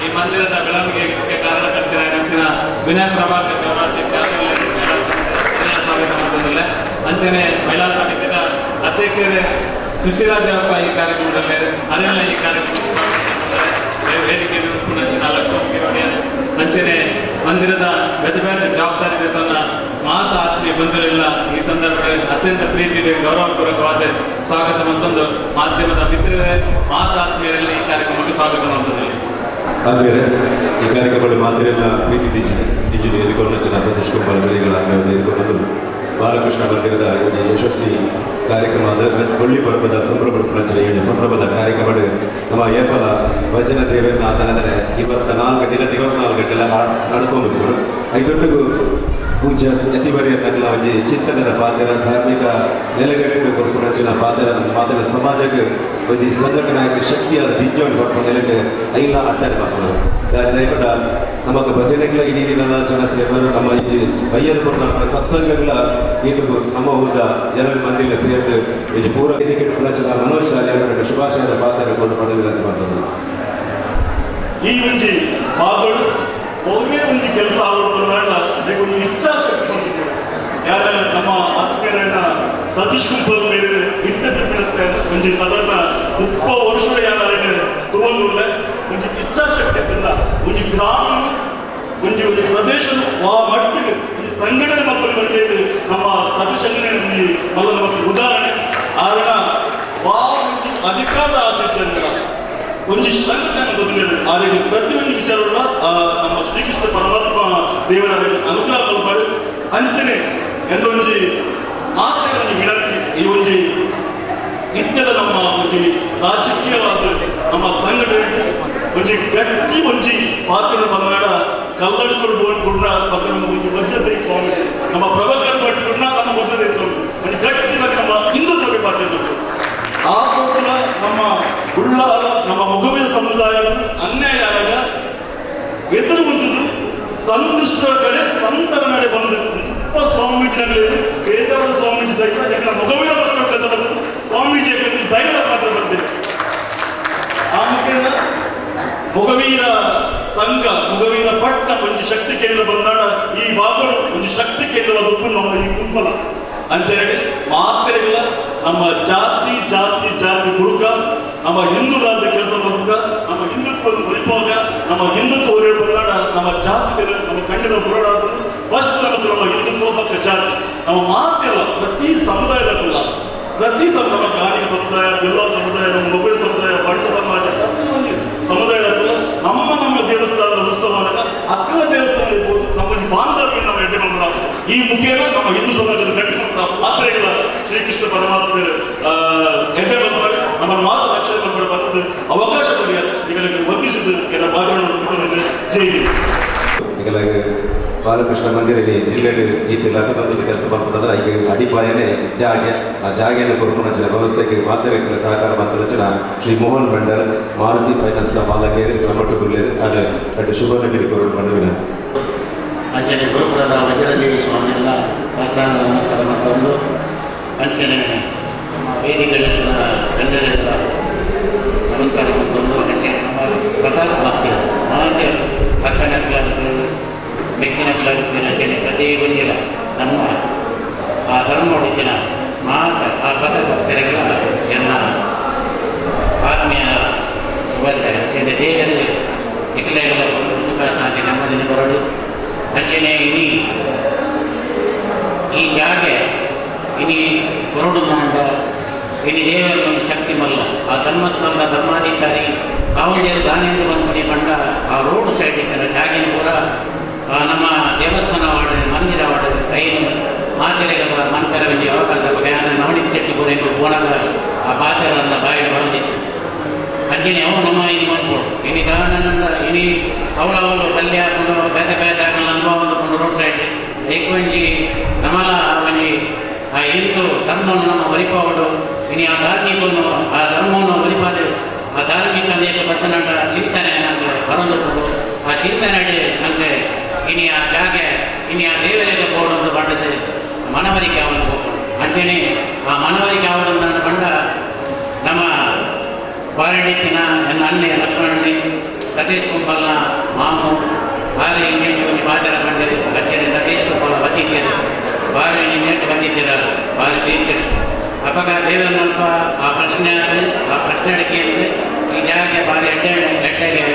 ಈ ಮಂದಿರದ ಬೆಳವಣಿಗೆಗೆ ಕಾರಣಕರ್ತರಾದ ವಿನಯ್ ಪ್ರಭಾಕರ್ ಗೌರವಾಧ್ಯಕ್ಷ ಮಹಿಳಾ ಸಮಿತಿ ಸ್ವಾಗತ ಮಾಡ್ತಾರೆ. ಅಂಚನೆ ಮಹಿಳಾ ಸಮಿತಿಯ ಅಧ್ಯಕ್ಷರೇ ಸುಶೀಲಾ ದೇವಪ್ಪ ಈ ಕಾರ್ಯಕ್ರಮದಲ್ಲಿ ಅದೆಲ್ಲ ಈ ಕಾರ್ಯಕ್ರಮ ಸ್ವಾಗತ ಮಾಡ್ತಾರೆ. ವೇದಿಕೆ ಲಕ್ಷ್ಮಣ ಕಿರೋಡಿಯ ಅಂಚನೆ ಮಂದಿರದ ಬೇರೆ ಬೇರೆ ಜವಾಬ್ದಾರಿ ತನ್ನ ಮಾತ ಆತ್ಮೀಯ ಬಂಧುಗಳೆಲ್ಲ ಈ ಸಂದರ್ಭದಲ್ಲಿ ಅತ್ಯಂತ ಪ್ರೀತಿಗೆ ಗೌರವಪೂರ್ವಕವಾದ ಸ್ವಾಗತ ಮತ್ತೊಂದು ಮಾಧ್ಯಮದ ಮಿತ್ರರೇ ಮಾತಾತ್ಮೀಯರೆಲ್ಲ ಈ ಕಾರ್ಯಕ್ರಮಕ್ಕೆ ಸ್ವಾಗತ ಮಾಡ್ತದೆ. ಆದ್ಮೇಲೆ ಈ ಕಾರ್ಯಕ್ರಮದಲ್ಲಿ ಮಾತಿರೆಲ್ಲ ಪ್ರೀತಿ ದಿಜ್ಜಿದೆ ಎದುಕೊಂಡಂಚಿನ ಸತೀಶ್ ಕುಮಾರ್ ಅವರಿಗಳ ಎದುಕೊಂಡು ಬಾಲಕೃಷ್ಣ ಮಂದಿರದ ಈ ಯಶಸ್ವಿ ಕಾರ್ಯಕ್ರಮ ಕೊಳ್ಳಿ ಪರ್ವದ ಸಂಭ್ರಮ ಈ ಸಂಭ್ರಮದ ಕಾರ್ಯಕ್ರಮ ನಮ್ಮ ಏಪಲ ಭಜನ ದೇವೇಂದ್ರ ಆತನದರೆ 24 ದಿನ 24 ಗಂಟೆ ನಡ್ಕೊಂಡು ಐದೊಟ್ಟಿಗೂ ಪೂಜ್ಯ ಯತಿವರ್ಯ ತಗ್ಲ ಒಂಜಿ ಚಿಂತನೆದ ಪಾತ್ರ, ಧಾರ್ಮಿಕ ನೆಲೆಗಟ್ಟು ಕೊರ್ಪುನಂಚಿನ ಪಾತ್ರ, ಮಾತ್ರ ಸಮಾಜಕ್ಕೆ ಒಂಜಿ ಸಂಘಟನೆ ಶಕ್ತಿಯಾದ ದಿಂಜವನ್ನು ಕೊಟ್ಟು ನೆಲೆಟ್ ಐಲ ಅಟ್ಟನೆ ಮಕ್ಕಳು ದಯಪಡ ನಮಕ್ ಭಜನೆಗಳ ಇಡೀ ದಿನದ ಜನ ಸೇರ್ವರು ನಮ್ಮ ಈ ಬಯ್ಯದ ನಮ್ಮ ಸತ್ಸಂಗಗಳ ಇದು ನಮ್ಮ ಊರದ ಜನ ಮಂದಿರ ಸೇರಿದು ಈ ಪೂರ ವೇದಿಕೆ ಪುನಂಚಿನ ಮನೋಜ್ ಶಾಲೆ ಅವರ ಶುಭಾಶಯದ ಪಾತ್ರ ಕೊಂಡು ಪಡೆಯುವ ಮಾಡ್ತದೆ. ಈ ಒಂಜಿ ಬಾಗಳು ಒಮ್ಮೆ ಒಂಜಿ ಕೆಲಸ ಆಗೋದು ಒಂಜಿ ಇಚ್ಛಾಶಕ್ತಿ ಬಂದಿದ್ದೇವೆ. ಯಾರ ನಮ್ಮ ಆತ್ಮೀಯರನ್ನ ಸತೀಶ್ ಕುಂಪಲ್ ಬೇರೆ ಇತ್ತ ಬಿಡುತ್ತೆ ಒಂಜಿ ಸಾಧಾರಣ 30 ವರ್ಷ ಯಾರನ್ನ ತಗೊಂಡುಲ್ಲ ಒಂಜಿ ಇಚ್ಛಾಶಕ್ತಿ ಅಲ್ಲ ಒಂಜಿ ಗ್ರಾಮ ಒಂಜಿ ಒಂಜಿ ಪ್ರದೇಶ ವಾ ಮಟ್ಟಿಗೆ ಒಂಜಿ ಸಂಘಟನೆ ಮಕ್ಕಳು ಬಂದಿದ್ದು ನಮ್ಮ ಸತೀಶ್ ಒಂಜಿ ಮಲ್ಲ ನಮ್ಮ ಉದಾಹರಣೆ. ಆರಣ ವಾ ಒಂಜಿ ಅಧಿಕಾರದ ಆಸೆ ಜನರ ಒಂಜಿ ಸಂಘಟನೆ ಬಂದಿದೆ. ಆದ್ರೆ ಪ್ರತಿಯೊಂದು ವಿಚಾರಗಳ ನಮ್ಮ ಶ್ರೀಕೃಷ್ಣ ಪರಮಾತ್ಮ ದೇವರ ಅನುಗ್ರಹ ಕೊಡ್ಪಾಡು ಅಂಚನೆ ಎಂದೊಂಜಿ ಮಾತ್ರ ಒಂಜಿ ವಿನಂತಿ. ಈ ಒಂಜಿ ನಿತ್ಯದ ನಮ್ಮ ಒಂಜಿ ರಾಜಕೀಯವಾದ ನಮ್ಮ ಸಂಘಟನೆ ಒಂಜಿ ಗಟ್ಟಿ ಒಂಜಿ ಪಾತ್ರ ಬಂಗಾಡ ಕಲ್ಲಡ್ಕೊಡು ಗುಡ್ನ ಪಕ್ಕ ನಮ್ಮ ಒಂಜಿ ವಜ್ರದೇವಿ ಸ್ವಾಮಿ ನಮ್ಮ ಪ್ರಭಾಕರ್ ಭಟ್ ಗುಡ್ನ ನಮ್ಮ ವಜ್ರದೇವಿ ಸ್ವಾಮಿ ಒಂಜಿ ಗಟ್ಟಿ ಬಗ್ಗೆ ನಮ್ಮ ಹಿಂದುತ್ವಕ್ಕೆ ಪಾತ್ರ. ಆ ಪೋತುಲ ನಮ್ಮ ಉಳ್ಳಾಲ ನಮ್ಮ ಮೊಗವೀರ ಸಮುದಾಯದ ಅನ್ಯಾಯ ಆದಾಗ ಎದುರು ಬಂದಿದ್ದು ಸಂತುಷ್ಟರ ಕಡೆ ಸಂತರ ನಡೆ ಬಂದು ತುಪ್ಪ ಸ್ವಾಮೀಜಿನಲ್ಲಿ ಪೇದವರ ಸ್ವಾಮೀಜಿ ಸಹಿತ ಯಾಕಂದ್ರೆ ಮೊಗವೀರ ಬಸವಣ್ಣ ಬಂದದ್ದು ಸ್ವಾಮೀಜಿ ದೈವದ ಪಾತ್ರ ಬಂದಿದೆ. ಆ ಮುಖೇನ ಮೊಗವೀರ ಸಂಘ ಮೊಗವೀರ ಪಟ್ಟ ಒಂಜಿ ಶಕ್ತಿ ಕೇಂದ್ರ ಬಂದಾಡ ಈ ಭಾಗಗಳು ಒಂಜಿ ಶಕ್ತಿ ಕೇಂದ್ರವಾದ ಉಪ್ಪು ನಮ್ಮ ಈ ಕುಂಪಲ ಅಂಚನೆ ಮಾತ್ರೆಗಳ ನಮ್ಮ ಜಾತಿ ಜಾತಿ ಜಾತಿ ಹುಡುಕ ನಮ್ಮ ಹಿಂದೂಗಳಾದ ಕೆಲಸ ಮಾಡುವಾಗ ನಮ್ಮ ಹಿಂದುತ್ವವನ್ನು ಉಳಿಪುವಾಗ ನಮ್ಮ ಹಿಂದುತ್ವ ಬಂದಾಗ ನಮ್ಮ ಜಾತಿ ನಮ್ಮ ಕಣ್ಣಿನ ಪುರಾಣ ಫಸ್ಟ್ ನಮ್ಮ ನಮ್ಮ ಹಿಂದುತ್ವ ಪಕ್ಕ ಜಾತಿ ನಮ್ಮ ಮಾತಿಲ್ಲ. ಪ್ರತಿ ಸಮುದಾಯದಲ್ಲ ಪ್ರತಿ ನಮ್ಮ ಗಾಡಿ ಸಮುದಾಯ, ಎಲ್ಲ ಸಮುದಾಯ, ನಮ್ಮ ಮೊಬೈಲ್ ಸಮುದಾಯ, ಬಂಟ ಸಮಾಜ, ಪ್ರತಿಯೊಂದು ಸಮುದಾಯದಲ್ಲ ನಮ್ಮ ನಮ್ಮ ದೇವಸ್ಥಾನದ ಉತ್ಸವವನ್ನ ಅಕ್ಕ ದೇವಸ್ಥಾನ ಇರ್ಬೋದು ನಮ್ಮ ಬಾಂಧವ್ಯ ನಮ್ಮ ಎಡ್ಡೆ ಬಂದ ಈ ಮುಖೇನ ನಮ್ಮ ಹಿಂದೂ ಸಮಾಜದ ಗಟ್ಟಿ ಪಾತ್ರೆಗಳ ಶ್ರೀಕೃಷ್ಣ ಪರಮಾತ್ಮ ಎಡ್ಡೆ ಬಂದ ನಮ್ಮ ಮಾತು ರಕ್ಷಣೆ ಬಂದ ಬಂದದ್ದು ಅವಕಾಶ ಕೊಡಿ ನಿಮಗೆ ವಂದಿಸಿದ್ದು ಎಲ್ಲ ಬಾಧೆಗಳನ್ನು. ಜೈ ಹಿಂದ್. ಬಾಲಕೃಷ್ಣ ಮಂದಿರಲ್ಲಿ ಜಿಲ್ಲೆಡ್ ಈತ ಬಂದು ಕೆಲಸ ಮಾಡ್ತಂದ್ರೆ ಈಗ ಅಡಿಪಾಯನೇ ಜಾಗೆ ಆ ಜಾಗೆಯನ್ನು ಕೊರ್ಪುನಂಚಿನ ವ್ಯವಸ್ಥೆಗೆ ಮಾಧ್ಯಮಿಕ ಸಹಕಾರ ಮಂತ್ರಚಿನ ಶ್ರೀ ಮೋಹನ್ ಭಂಡಾರ್ ಮಾರುತಿ ಫೈನಾನ್ಸ್ನ ಮಾಲಕೇರು ನಮ್ಮಟ್ಟು ಗುಲ್ಲೇರು ಅದೇ ಅಡ್ಡು ಶುಭ ನಗರಿ ಕೊರಡು ಬಂಡುವಿನ. ಅಂಚನೆ ಗುರುಕುಲದ ವಜ್ರದೇವಿ ಸ್ವಾಮಿಯೆಲ್ಲ ಸಾಷ್ಟಾಂಗ ನಮಸ್ಕಾರ ಮಾಡಿಕೊಂಡು ಅಂಚನೆ ನಮ್ಮ ವೇದಿಕೆಗಳ ಗಣ್ಯರೆಲ್ಲ ನಮಸ್ಕಾರ ಮಾಡಿಕೊಂಡು ಅಂಚನೆ ನಮ್ಮ ಪ್ರತಾಪ ಭಕ್ತರು ಮಾತೆ ಅಕ್ಕನಕ್ಕಲಾದ ಮೆಕ್ಕಿನಕ್ಕಲಾದ ಅಂಚನೆ ಪ್ರತಿ ಒಂದಿನ ನಮ್ಮ ಆ ಧರ್ಮ ಉಳಿತಿನ ಮಾತ ಆ ಪದ ಭಕ್ತರಿಗಳ ಎನ್ನ ಆತ್ಮೀಯ ಶುಭಾಶಯ. ಅಂಚನೆ ದೇವರು ನಿಖಿಲೆಗಳ ಸುಖ ಶಾಂತಿ ನೆಮ್ಮದಿನ ಬರಡು. ಅಂಚನೆ ಇನಿ ಈ ಜಾಗೆ ಇನಿ ಕೊರಡು ಮಂಡ ಇನಿ ದೇವರ ಒಂದು ಶಕ್ತಿ ಮಲ್ಲ ಆ ಧರ್ಮಸ್ಥಳದ ಧರ್ಮಾಧಿಕಾರಿ ಕಾವಂದೇರು ದಾನಿಯಿಂದ ಬಂದ್ಮನಿ ಬಂಡ ಆ ರೋಡ್ ಸೈಡ್ ಇದ್ದಾರೆ ಜಾಗಿನ ಪೂರ ನಮ್ಮ ದೇವಸ್ಥಾನ ವಾರ್ಡ್ ಮಂದಿರ ವಾರ್ಡ್ ಐನು ಮಾತೆರೆಗಳ ಮಂತರ ಒಂಜಿ ಅವಕಾಶ ಯಾನ ನವನೀತ್ ಶೆಟ್ಟಿ ಪೂರ ಪೋನಗ ಆ ಪಾತೆರನ್ನ ಬಾಯಿಡ್ ಬರೋದಿತ್ತು. ಅಂಚನೆ ಅವು ನಮ್ಮ ಇನಿ ಮನ್ಪೋಡು ಇನಿ ದಾನಂದ ಇನಿ ಅವಳವಳು ಪಲ್ಯ ಹಾಕೊಂಡು ಬೇತೆ ಬೇತೆ ಹಾಕೊಂಡು ಅನುಭವ ರೋಡ್ ಸೈಡ್ ಐಕೊಂಜಿ ನಮಲ ಒಂಜಿ ಆ ಹಿಂದೂ ಧರ್ಮವನ್ನು ನಮ್ಮ ಒರಿಪಾವಡು ಇನಿ ಆ ಧಾರ್ಮಿಕನು ಆ ಧರ್ಮವನ್ನು ಒರಿಪಾದೆ ಆ ಧಾರ್ಮಿಕ ನೇಕ ಬತ್ತನಂಡ ಚಿಂತನೆ ನಂಗೆ ಬರೊಂದು ಆ ಚಿಂತನೆ ನಂಗೆ ಇನಿ ಆ ಜಾಗೆ ಇನಿ ಆ ದೇವರಿಗೆ ಪೋಡೊಂದು ಬಂಡದೆ ಮನವರಿಕೆ ಅವನು ಹೋಗ್ಕೊಂಡು. ಅಂಚನೆ ಆ ಮನವರಿಕೆ ಅವನನ್ನು ಬಂಡ ನಮ್ಮ ಬಾರಣಿತಿನ ನನ್ನ ಅಣ್ಣೆ ಲಕ್ಷ್ಮಣಣ್ಣೆ ಸತೀಶ್ ಕುಂಪಲ್ನ ಮಾಮು ಬಾರಿ ಇಂಜಿನ್ ಬಾಜಾರ ಬಂಡಿರಿ ಕಚೇರಿ ಸತೀಶ್ ಕುಂಪಲ ಬತ್ತಿದ್ದೀರ ಬಾರಿ ನೆಟ್ಟು ಬಂದಿದ್ದೀರ ಬಾರಿ ಪ್ರೀತಿ ಅಪಗ ದೇವನಲ್ಪ ಆ ಪ್ರಶ್ನೆ ಆದರೆ ಆ ಪ್ರಶ್ನೆ ಅಡಿಕೆಯಿಂದ ಈ ಜಾಗೆ ಬಾರಿ ಎಡ್ಡೆ ಎಡ್ಡೆಗೆ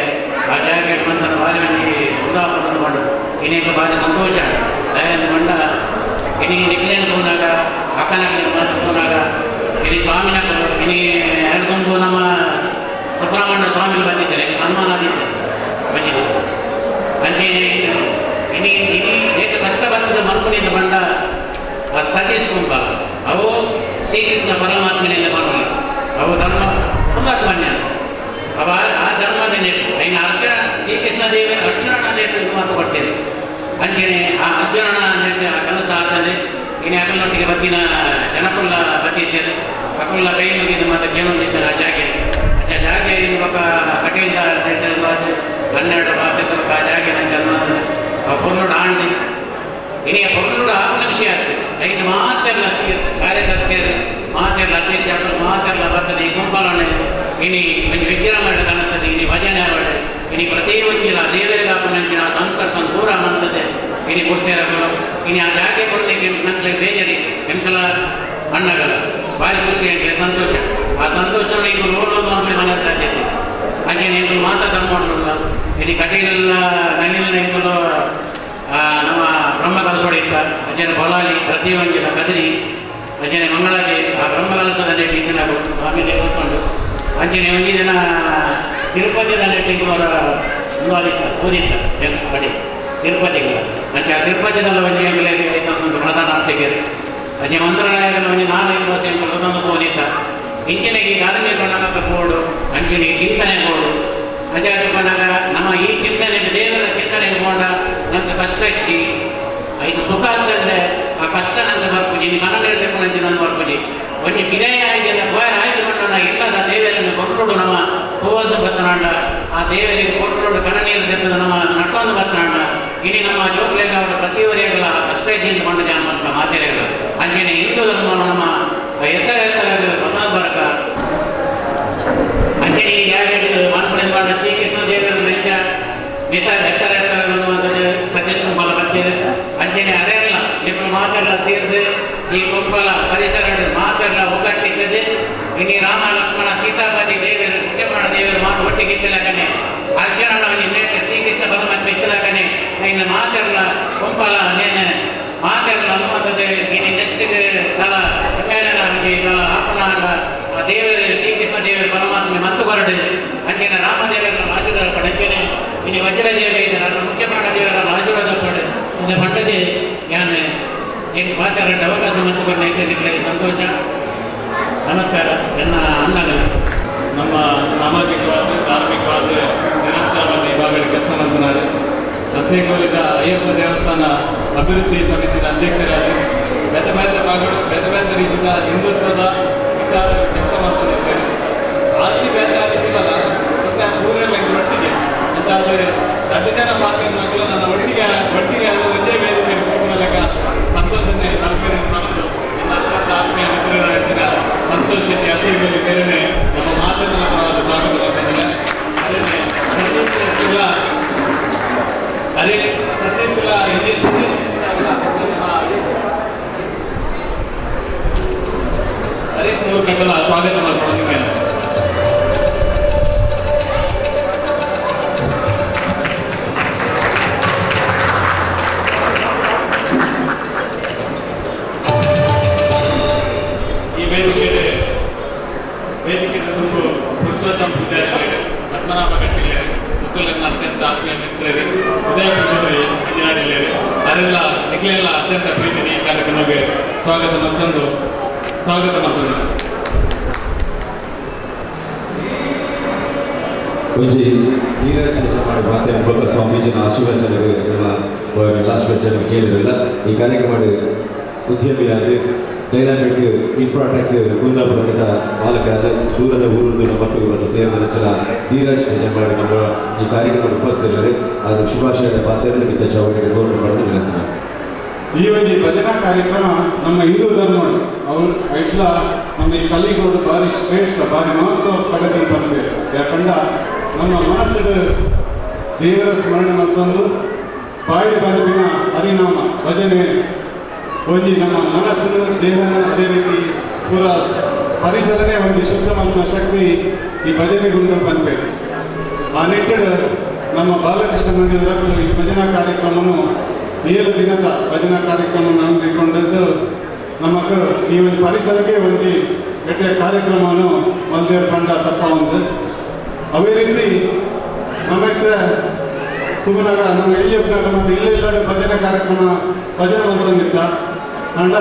ಆ ಜಾಗೆ ಬಂದ ಬಾರಿ ಮಂದಿ ಉದಾಹರಣೆ ಮಾಡೋದು ಇನ್ನೇಕ ಬಾರಿ ಸಂತೋಷ ದಯಂದ ಬಂಡ ಇನಿ ನಿಕ್ಲೇನು ತೋನಾಗ ಅಕ್ಕನಕಲಿನ ಮಾತು ತೋನಾಗ ಇನಿ ಸ್ವಾಮಿನ ಇನಿ ಹಿಡ್ಕೊಂಡು ನಮ್ಮ ಸುಬ್ರಹ್ಮಣ್ಯ ಸ್ವಾಮಿ ಬಂದಿದ್ದಾರೆ ಸನ್ಮಾನ ಆದಿತ್ತು ಬಂದಿದೆ. ಅಂಚೆನೆ ಇನಿ ಇನಿ ಏಕ ಕಷ್ಟ ಬರ್ತದೆ ಮನ್ಪುನಿಂದ ಬಂಡ ಆ ಸತೀಶ್ ಕುಂಬಲ ಅವು ಶ್ರೀಕೃಷ್ಣ ಪರಮಾತ್ಮನಿಂದ ಬರೋಲ್ಲ ಅವು ಧರ್ಮ ಸುಳ್ಳಾತ್ಮನ್ಯ ಅವ ಆ ಧರ್ಮದ ನೆಟ್ಟು ಇನ್ನು ಅರ್ಜುನ ಶ್ರೀಕೃಷ್ಣ ದೇವರ ಅರ್ಜುನನ ನೆಟ್ಟು ಮಾತು ಕೊಡ್ತೇನೆ. ಅಂಚೆನೆ ಆ ಅರ್ಜುನನ ನೆಟ್ಟು ಆ ಕೆಲಸ ಆತನೆ ಇನ್ನು ಅಕಲ್ನೊಟ್ಟಿಗೆ ಬತ್ತಿನ ಜನಕುಲ್ಲ ಬತ್ತಿದ್ದೇನೆ ಅಕುಲ್ಲ ಕೈ ಮುಗಿದ ಮಾತು ಕೇಳೊಂದಿದ್ದಾರೆ ಆ ಜಾಗೆ ಆ ಜಾಗೆ ಇನ್ನು ಒಬ್ಬ ಕಟೀಲ ನೆಟ್ಟು ಮಾತು 12 ಮಾತು ಆ ಜಾಗೆ ನಂಗೆ ಮಾತು ಆ ಪೊರ್ಲುಡು ಆಂಡಿ ಇನಿ ಆ ಪೊರ್ಲುಡು ಆರು ನಿಮಿಷ ಆಗ್ತದೆ ಐದು ಮಾತೆಲ್ಲ ಕಾರ್ಯಕರ್ತೆಯರು ಮಾತೆಲ್ಲ ಅಧ್ಯಕ್ಷ ಮಾತೆಲ್ಲ ಬರ್ತದೆ ಈ ಕುಂಬಲನೆ ಇನಿ ಒಂಜಿ ವಿಜೃಂಭಣೆ ಕಾಣುತ್ತದೆ ಇನಿ ಭಜನೆ ಆವಡೆ ಇನಿ ಪ್ರತಿ ಒಂಜಿಲ ದೇವರಿಗೆ ಹಾಕೊಂಡಂಚಿನ ಸಂಸ್ಕೃತ ಪೂರ ಮಂತದೆ ಇನಿ ಕೊಡ್ತೇರಗಳು ಇನಿ ಆ ಜಾಗೆ ಕೊಡ್ಲಿಕ್ಕೆ ನಂಗೆ ಬೇಜಾರಿ ಎಂತೆಲ್ಲ ಅಣ್ಣಗಳ ಭಾರಿ ಖುಷಿ ಆಗಿ ಸಂತೋಷ ಆ ಸಂತೋಷ ಈಗ ನೋಡೋದು ಅಂದ್ರೆ ಮನೆ ಸಾಧ್ಯತೆ ಹಾಗೆ ನೀವು ಮಾತಾ ಧರ್ಮ ಇಲ್ಲಿ ಕಟೀಲೆಲ್ಲ ನನ್ನಿಲ್ಲ ಇಂಕುಲು ನಮ್ಮ ಬ್ರಹ್ಮ ಕಲಸೋಡಿತ್ತ ಅಜ್ಜನ ಬೊಲಾಲಿ ಪ್ರತಿಯೊಂದಿನ ಕದಿರಿ ಅಜ್ಜನ ಮಂಗಳಾಗಿ ಆ ಬ್ರಹ್ಮ ಕಲಸದ ನೆಟ್ಟಿ ನಾವು ಸ್ವಾಮಿನೇ ಕೂತ್ಕೊಂಡು ಅಂಚನೆ ಒಂಜಿ ದಿನ ತಿರುಪತಿದ ನೆಟ್ಟಿ ಅವರ ಮುಂದಾದಿತ್ತ ಓದಿತ್ತ ಜನ ಕಡೆ ತಿರುಪತಿಗೆ ಅಂಚೆ ಆ ತಿರುಪತಿದಲ್ಲ ಒಂಜಿ ಒಂದು ಪ್ರಧಾನ ಅರ್ಚಕರು ಅಜ್ಜೆ ಮಂತ್ರಾಲಯಗಳ ಒಂಜಿ 4-5 ವರ್ಷ ಒಂದೊಂದು ಓದಿತ್ತ ಇಂಚಿನ ಈ ಧಾರ್ಮಿಕ ನಮಕ ಬೋರ್ಡು ಅಂಚಿನ ಈ ಚಿಂತನೆ ಬೋರ್ಡು ಅಜೆ ಅದಕ್ಕೊಂಡಾಗ ನಮ್ಮ ಈ ಚಿಂತನೆ ದೇವರ ಚಿಂತನೆ ಹೋಂಡ ನಂಗೆ ಕಷ್ಟ ಹೆಚ್ಚಿ ಇದು ಸುಖ ಅಂತಂದ್ರೆ ಆ ಕಷ್ಟ ನಂಗೆ ಬರ್ಪುಜಿ ನೀನು ಕನ್ನಡ ಹೇಳ್ತೇನೆ ನಂಗೆ ಬರ್ಪುಜಿ ಒಂಜಿ ಪಿರಯ ಆಯ್ತು ಬೋಯ ಆಯ್ದುಕೊಂಡು ಇಲ್ಲದ ದೇವರನ್ನು ಕೊಟ್ಟುಡು ನಮ್ಮ ಹೂವದ್ದು ಬತ್ತನಾಂಡ ಆ ದೇವರಿಗೆ ಕೊಟ್ಟುಡು ಕಣ್ಣೀರು ತೆತ್ತದ ನಮ್ಮ ನಟ್ಟೊಂದು ಬತ್ತನಾಂಡ ಇನಿ ನಮ್ಮ ಜೋಕ್ಲೇಗ ಅವರ ಪ್ರತಿಯವರಿಗಳ ಆ ಕಷ್ಟ ಇದ್ದಿಂದ ಕೊಂಡ ಜನ ಮಾತೆರೆಗಳು ಅಂಚನೆ ಹಿಂದೂ ಧರ್ಮವನ್ನು ನಮ್ಮ ಎತ್ತರ ಎತ್ತರ ಬತ್ತನ ಬರಕ ಅಂಚನೆ ಈ ಜಾಗ ಮನ್ಪುಣಿಂದ ಬಂಡ ಶ್ರೀಕೃಷ್ಣ ದೇವರ ಮೆಚ್ಚ ಮಿತ ಎತ್ತರ ಎತ್ತರ ಅನ್ನುವಂಥದ್ದು ಸತೀಶ್ ಕುಂಬಲ ಬರ್ತೀರಿ ಅಂಚನೆ ಅರೆಲ್ಲ ಇಬ್ಬರು ಮಾತೆಲ್ಲ ಸೇರಿದು ಈ ಕುಂಬಲ ಪರಿಸರ ಮಾತೆಲ್ಲ ಒಗ್ಗಟ್ಟಿದ್ದದೆ ಇನ್ನು ರಾಮ ಲಕ್ಷ್ಮಣ ಸೀತಾಪತಿ ದೇವರು ಮುಖ್ಯಪ್ರಾಣ ದೇವರು ಮಾತು ಒಟ್ಟಿಗೆ ಇತ್ತಲಕನೆ ಅರ್ಜುನನ ನೇಟ ಶ್ರೀಕೃಷ್ಣ ಪರಮಾತ್ಮ ಇತ್ತಲಕನೆ ಇನ್ನು ಮಾತೆಲ್ಲ ಕುಂಬಲ ನೇನೆ ಮಾತೆಲ್ಲ ಅನ್ನುವಂಥದ್ದು ಇನ್ನು ನೆಕ್ಸ್ಟ್ ಕಾಲ ಸಮ್ಮೇಳನ ಕಾಲ ಆಪಣ ಆ ದೇವರು ಶ್ರೀಕೃಷ್ಣ ದೇವರು ಪರಮಾತ್ಮ ಮತ್ತು ಹೊರಡು ಅಂಚನೆ ರಾಮದೇವರನ್ನು ಆಶೀರ್ವಾದ ಪಡೆಂಚನೆ ಇನ್ನು ವಜ್ರದೇವ ಇದ್ದಾರೆ ಮುಖ್ಯಪ್ರಾಣ ದೇವರನ್ನು ಆಶೀರ್ವಾದ ಪಡೆ இந்த ಪಟ್ಟದೆ ಯಾನು ಎಂಕ್ ಮಾತಾಡ ಅವಕಾಶ ಮತ್ತು ಸಂತೋಷ. ನಮಸ್ಕಾರ. ನನ್ನ ಅಣ್ಣಗಳು ನಮ್ಮ ಸಾಮಾಜಿಕವಾದ ಧಾರ್ಮಿಕವಾದ ನಿರಂತರವಾದ ವಿಭಾಗಗಳ ಕೆಲಸ ಮಾಡ್ತಾರೆ. ರಸೇಗೋಲಿದ ಅಯ್ಯಪ್ಪ ದೇವಸ್ಥಾನ ಅಭಿವೃದ್ಧಿ ಸಮಿತಿಯ ಅಧ್ಯಕ್ಷರಾಗಿ ಬೇರೆ ಬೇರೆ ಭಾಗಗಳು ಬೇರೆ ಬೇರೆ ರೀತಿಯ ಹಿಂದುತ್ವದ ವಿಚಾರ ಕೆಲಸ ಮಾಡ್ಕೊಂಡಿದ್ದೇವೆ. ಆರ್ತಿ ಬೇರೆ ರೀತಿಯಲ್ಲ ಮತ್ತೆ ಆ ಸೂರ್ಯನ ಒಟ್ಟಿಗೆ ಅಂತಾದರೆ ದೊಡ್ಡ ಜನ ಪಾತ್ರ ನನ್ನ ಒಟ್ಟಿಗೆ ಒಟ್ಟಿಗೆ ಅದು ಒಂದೇ ವೇದಿಕೆ ಮೂಲಕ ಸಂತೋಷನೇ ತಲುಪಿದ ನನ್ನ ಅತ್ಯಂತ ಆತ್ಮೀಯ ಮಿತ್ರರ ಹೆಚ್ಚಿನ ಸಂತೋಷ ಶೆಟ್ಟಿ ಹಸಿರುಗಳು ಬೇರೆನೆ ನಮ್ಮ ಮಾತನ್ನ ಪರವಾದ ಸ್ವಾಗತ ಮಾಡ್ತಿದ್ದೇನೆ. ಅದೇ ಸತೀಶ್ ಇಲ್ಲ, ಅದೇ ಸತೀಶ್ ಇಲ್ಲ, ಇದೇ ಸತೀಶ್ ಕಟ್ಟಲ ಸ್ವಾಗತ ಮಾಡ್ಕೊಳ್ಳೋದಕ್ಕೆ. ಈ ವೇದಿಕೆ ವೇದಿಕೆದ ತುಂಬು ಪುರುಷೋತ್ತಮ ಪೂಜಾರಿ, ಪದ್ಮನಾಭ ಕಟ್ಟಿಲೇರಿ, ಮುಕ್ಕಲನ್ನ ಅತ್ಯಂತ ಆತ್ಮೀಯ ಮಿತ್ರರೇ, ಉದಯ ಪೂಜಾರಿ ಮಂಜನಾಡಿಲೇರಿ, ಅವರೆಲ್ಲ ನಿಖಲೆಲ್ಲ ಅತ್ಯಂತ ಪ್ರೀತಿ ಈ ಕಾರ್ಯಕ್ರಮಕ್ಕೆ ಸ್ವಾಗತ ಮತ್ತೊಂದು ಸ್ವಾಗತ ಮತ್ತೊಂದು. ಒಂಜಿ ನೀರಜ್ ಮಾಡಿ ಮಾತೆ ಬೊಕ್ಕ ಸ್ವಾಮೀಜಿನ ಆಶೀರ್ವಚನಗಳು ನಮ್ಮ ಎಲ್ಲ ಆಶೀರ್ವಚನ ಕೇಳಿರಲ್ಲ. ಈ ಕಾರ್ಯಕ್ರಮ ಉದ್ಯಮಿಯಾದ ಡೈನಾಮಿಕ್ ಇನ್ಫ್ರಾಟೆಕ್ ಕುಂದಾಪುರದ ಮಾಲಕರಾದ ದೂರದ ಊರದ್ದು ನಮ್ಮ ಇವತ್ತು ಸೇರಿದ ರಚನಾ ಧೀರಜ್ ಹೆಜಮಾಡಿ ನಮ್ಮ ಈ ಕಾರ್ಯಕ್ರಮದ ಉಪಸ್ಥಿತರಿದ್ದಾರೆ. ಅದು ಶುಭಾಶಯದ ಪಾತ್ರದಲ್ಲಿ ಮಿತ್ತ ಚೌಕಟ್ಟಿಗೆ ಗೌರವ ಪಡೆದು ವಿನಂತಿ. ಈ ಒಂದು ಭಜನಾ ಕಾರ್ಯಕ್ರಮ ನಮ್ಮ ಹಿಂದೂ ಧರ್ಮ ಅವರು ಐಟ್ಲ ನಮ್ಮ ಈ ಕಲಿಗೋಡು ಭಾರಿ ಶ್ರೇಷ್ಠ, ಭಾರಿ ಮಹತ್ವ ಪಡೆದ ಬಂದಿದೆ. ಯಾಕಂಡ ನಮ್ಮ ಮನಸ್ಸಿನ ದೇವರ ಸ್ಮರಣೆ ಮತ್ತೊಂದು ಬಾಯಿ ಬದುಕಿನ ಹರಿನಾಮ ಭಜನೆ ಒಂಜಿ ನಮ್ಮ ಮನಸ್ಸನ್ನು ದೇಹನ ಅದೇ ರೀತಿ ಪೂರ ಪರಿಸರನೇ ಒಂದು ಶುದ್ಧ ಮಲ್ಪುನ ಶಕ್ತಿ ಈ ಭಜನೆಗುಂಡು ಬಂದಬೇಕು. ಆ ನಿಟ್ಟಿಡು ನಮ್ಮ ಬಾಲಕೃಷ್ಣ ಮಂದಿರದ ಈ ಭಜನಾ ಕಾರ್ಯಕ್ರಮವನ್ನು 7 ದಿನದ ಭಜನಾ ಕಾರ್ಯಕ್ರಮವನ್ನು ಹಮ್ಮಿಕೊಂಡದ್ದು ನಮಕ್ ಈ ಒಂದು ಪರಿಸರಕ್ಕೆ ಒಂದು ಎಡ್ಡೆ ಕಾರ್ಯಕ್ರಮವನ್ನು ಮಲ್ದೇರ್ ಬಂಡ ತಪ್ಪ ಒಂದು. ಅದೇ ರೀತಿ ನಮಗೆ ತುಮನಾಗ ನಮ್ಮ ಎಲ್ಲಿ ಮತ್ತು ಇಲ್ಲೆಲ್ಲ ಭಜನೆ ಕಾರ್ಯಕ್ರಮ ಭಜನೆ ಮಲ್ತೊಂದಿತ್ತ ಅಂಡ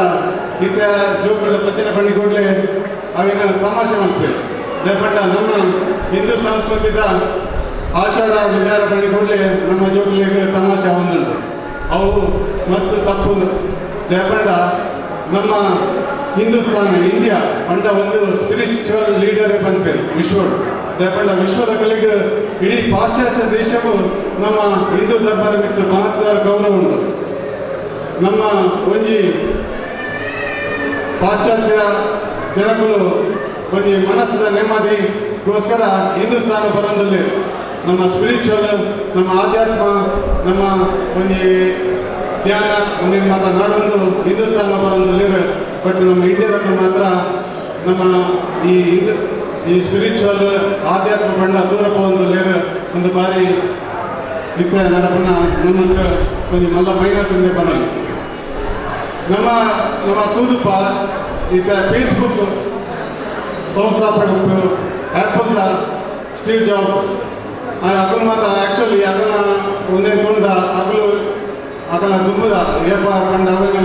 ಇತ್ತ ಜೋಕುಳ ಭಜನೆ ಪಂಡಿ ಕೂಡಲೇ ಅವೇನ ತಮಾಷೆ ಮಲ್ಪೆ ದೇಪಂಡ ನಮ್ಮ ಹಿಂದೂ ಸಂಸ್ಕೃತಿದ ಆಚಾರ ವಿಚಾರ ಪಂಡಿ ಕೂಡಲೇ ನಮ್ಮ ಜೋಕುಲಿಗೆ ತಮಾಷೆ ಒಂದುಂಟು, ಅವು ಮಸ್ತ್ ತಪ್ಪು. ದೇಪಂಡ ನಮ್ಮ ಹಿಂದೂಸ್ತಾನ ಇಂಡಿಯಾ ಪಂಡ ಒಂದು ಸ್ಪಿರಿಚುವಲ್ ಲೀಡರ್ ಬಂದ್ಪೇರು ವಿಶ್ವಡು. ದೇಪಂಡ ವಿಶ್ವದ ಕಲಿಗೆ ಇಡೀ ಪಾಶ್ಚಾತ್ಯ ದೇಶವು ನಮ್ಮ ಹಿಂದೂ ಧರ್ಮದ ಮಿತ್ತು ಮಹತ್ವದ ಗೌರವ ಉಂಟು. ನಮ್ಮ ಒಂಜಿ ಪಾಶ್ಚಾತ್ಯ ಜನಗಳು ಒಂಜಿ ಮನಸ್ಸಿನ ನೆಮ್ಮದಿಗೋಸ್ಕರ ಹಿಂದೂಸ್ತಾನ ಬರೋದಲ್ಲಿ ನಮ್ಮ ಸ್ಪಿರಿಚುವಲ್, ನಮ್ಮ ಆಧ್ಯಾತ್ಮ, ನಮ್ಮ ಒಂಜಿ ಧ್ಯಾನ ಒಂದೇ ಮಾತ ನಾಡೊಂದು ಹಿಂದೂಸ್ತಾನ ಬರೋದಲ್ಲಿ. ಬಟ್ ನಮ್ಮ ಇಂಡಿಯಾದಲ್ಲಿ ಮಾತ್ರ ನಮ್ಮ ಈ ಹಿಂದೂ ಈ ಸ್ಪಿರಿಚುವಲ್ ಆಧ್ಯಾತ್ಮ ಬಂಡ ದೂರ ಒಂದು ಲೇರ್ ಒಂದು ಬಾರಿ ಇತ್ತ ನಡಪನ್ನ ನಮ್ಮ ಒಂಜಿ ಮಲ್ಲ ಮೈನಸ್ ಒಂದೇ ಬರಲಿ. ನಮ್ಮ ನಮ್ಮ ತೂದುಪ್ಪ ಈತ ಫೇಸ್ಬುಕ್ ಸಂಸ್ಥಾಪಕ ಆ್ಯಪಲ್ದ ಸ್ಟೀವ್ ಜಾಬ್ಸ್ ಅಗಲು ಮಾತ್ರ ಆ್ಯಕ್ಚುಲಿ ಅಗಲ ಒಂದೇ ತುಂಡ ಅಗಲು ಅಗಲ ದುಂಬುದ ಏಪ ಕಂಡ ಅವನು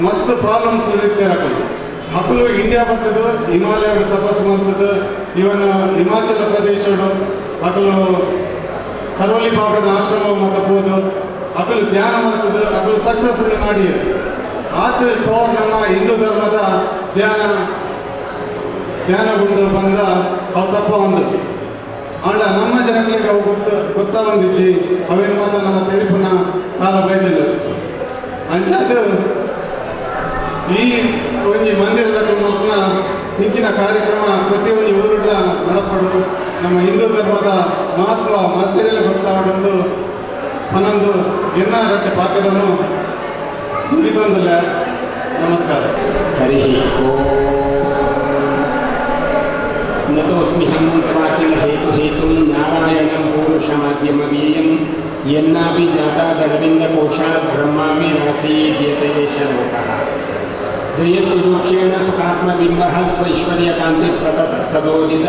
ಮಸ್ತ್ ಪ್ರಾಬ್ಲಮ್ಸ್ ಇರ್ತಾರೆ. ಅಗಲು ಅಗಲು ಇಂಡಿಯಾ ಬರ್ತದೆ, ಹಿಮಾಲಯ ತಪಸ್ಸು ಮಾಡ್ತದೆ, ಇವನ್ ಹಿಮಾಚಲ ಪ್ರದೇಶಡು ಅಗಲು ಕರೋಲಿ ಭಾಗದ ಆಶ್ರಮ ಮಾತಬೋದು, ಅಗಲು ಧ್ಯಾನ ಮಾಡ್ತದೆ, ಅಗಲು ಸಕ್ಸಸ್ ಮಾಡಿ ಆತ ಪವರ್ ನಮ್ಮ ಹಿಂದೂ ಧರ್ಮದ ಧ್ಯಾನ ಧ್ಯಾನಗೊಂಡು ಬಂದ ಅವು ತಪ್ಪ ಒಂದು ಆಂಡ ನಮ್ಮ ಜನಗಳಿಗೆ ಅವು ಗೊತ್ತಾಗೊಂದಿಜ್ಜಿ ಅವೇನು ಮಾತ್ರ ನಮ್ಮ ತೆರಿಪುನ ಕಾಲ ಬೈದಿಲ್ಲ. ಅಂಚಾದ ಈ ಒಂಜಿ ಮಂದಿರದ ಮಲ್ಪುನ ಇಂಚಿನ ಕಾರ್ಯಕ್ರಮ ಪ್ರತಿಯೊಂದು ಊರುಗಳ ನಡಪಡು ನಮ್ಮ ಹಿಂದೂ ಧರ್ಮದ ಮಹತ್ವ ಮತ್ತೆಲ್ಲ ಗೊತ್ತಾಡೊಂದು ಪನ್ನೊಂದು ಎನ್ನ ರಟ್ಟೆ ಪಾತ್ರವನ್ನು ಮುಗಿದೊಂದಿಲ್ಲ. ನಮಸ್ಕಾರ. ಹರಿ ಓಂ. ನತೋಸ್ಮಿಹಂ ತ್ವಾಕಿಲ ಹೇತು ಹೇತುಂ ನಾರಾಯಣಂ ಪೂರುಷಮಾದ್ಯಮವೀಯಂ ಯನ್ನಾಪಿ ಜಾತಾದರವಿಂದಕೋಶಾತ್ ಬ್ರಹ್ಮಾಪಿ ನಾಸೀದ್ಯತೇಶ ಲೋಕಃ. ಜಯತ್ತು ದೋಕ್ಷೇಣ ಸುಖಾತ್ಮಬಿಂಬಃ ಸ್ವೈಶ್ವರ್ಯಕಾಂತಿ ಪ್ರತತಃ ಸದೋದಿತ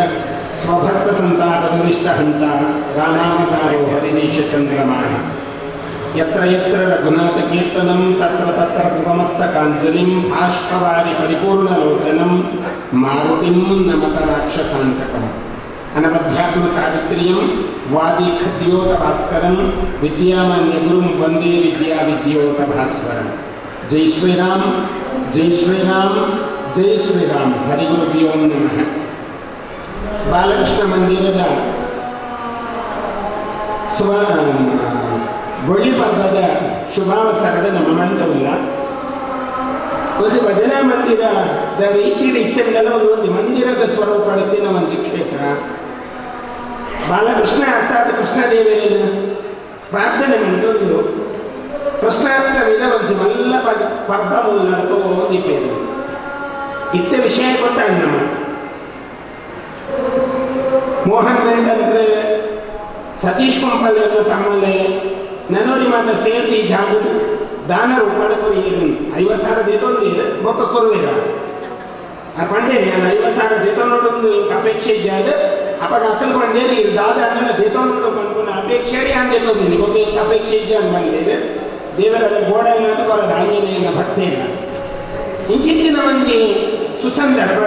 ಸ್ವಭಕ್ತ ಸಂತಾಪದುರಿಷ್ಟಹಂತ ರಾಮಾವತಾರೋ ಹರಿನೀಶ ಚಂದ್ರಮಾಃ. ಯತ್ರ ಯತ್ರ ರಘುನಾಥ ಕೀರ್ತನಂ ತತ್ರ ತತ್ರ ಕೃತಮಸ್ತಕಾಂಜಲಿಂ ಭಾಷ್ಪವಾರಿ ಪರಿಪೂರ್ಣಲೋಚನಂ ಮಾರುತಿಂ ನಮತ ರಾಕ್ಷಸಾಂತಕಂ. ಅನವಧ್ಯಾತ್ಮ ಚಾರಿತ್ರ್ಯಂ ವಾದಿ ಖದ್ಯೋತ ಭಾಸ್ಕರಂ ವಿದ್ಯಾಮಾನ್ಯ ಗುರುಂ ವಂದೇ ವಿದ್ಯಾ ವಿದ್ಯೋತ ಭಾಸ್ವರಂ. ಜೈ ಶ್ರೀರಾಮ್, ಜೈ ಶ್ರೀರಾಮ್, ಜೈ ಶ್ರೀರಾಮ್. ಹರಿಗುರುಭ್ಯೋ ನಮಃ. ಬಾಲಕೃಷ್ಣ ಮಂದಿರದ ಸ್ವ ಬಳ್ಳಿ ಪರ್ವದ ಶುಭಾವಸರದ ನಮ್ಮ ಮಂತವಿಲ್ಲ. ಒಂದು ಭಜನಾ ಮಂದಿರದ ರೀತಿಯಲ್ಲಿ ಇತ್ತಂಗಲ್ಲ ಒಂದು ಮಂದಿರದ ಸ್ವರೂಪ ನಮ್ಮ ಕ್ಷೇತ್ರ. ಬಾಲಕೃಷ್ಣ ಅರ್ಥಾತ್ ಕೃಷ್ಣದೇವರನ್ನು ಪ್ರಾರ್ಥನೆ ಮಂತೊಂದು ಪ್ರಶ್ನಾಷ್ಟಮಿದ ಒಂಜಿ ಮಲ್ಲ ಪರ್ಬ ನಡತೋ ದೀಪೇದೆ. ಇತ್ತ ವಿಷಯ ಗೊತ್ತಾಗ ನಮ್ಮ ಮೋಹನ್ ಮೇಂಟಂದ್ರೆ ಸತೀಶ್ ಕುಂಪಲ್ ತಮ್ಮಲ್ಲಿ ನನೋರಿ ಮಾತ ಸೇರಿ ಜಾಗು ದಾನ ರೂಪಾಯಿ ಕೊರಿಯರು 50,000 ದೇತೊಂದು ಬೊಕ್ಕ ಕೊರುವೇರ ಆ ಪಂಡೇರಿ ನಾನು 50,000 ದೇತೊಂದು ಅಪೇಕ್ಷೆ ಇದ್ದ ಅಪ್ಪ ಅಕ್ಕಲ್ ಪಂಡೇರಿ ದಾದ ಅನ್ನ ದೇತೊಂದು ಪನ್ಪುನ ಅಪೇಕ್ಷೆ ಆನ್ ದೇತೊಂದಿನಿ ಬೊಕ್ಕ ಇಂತ ಅಪೇಕ್ಷೆ ಇದ್ದ ಬಂದೇರು ದೇವರ ಗೋಡ ಕೊರದ ಆಂಜನೇಯನ ಭಕ್ತೇನ ಇಂಚಿತ್ತಿನ ಮಂಜಿ ಸುಸಂದರ್ಭ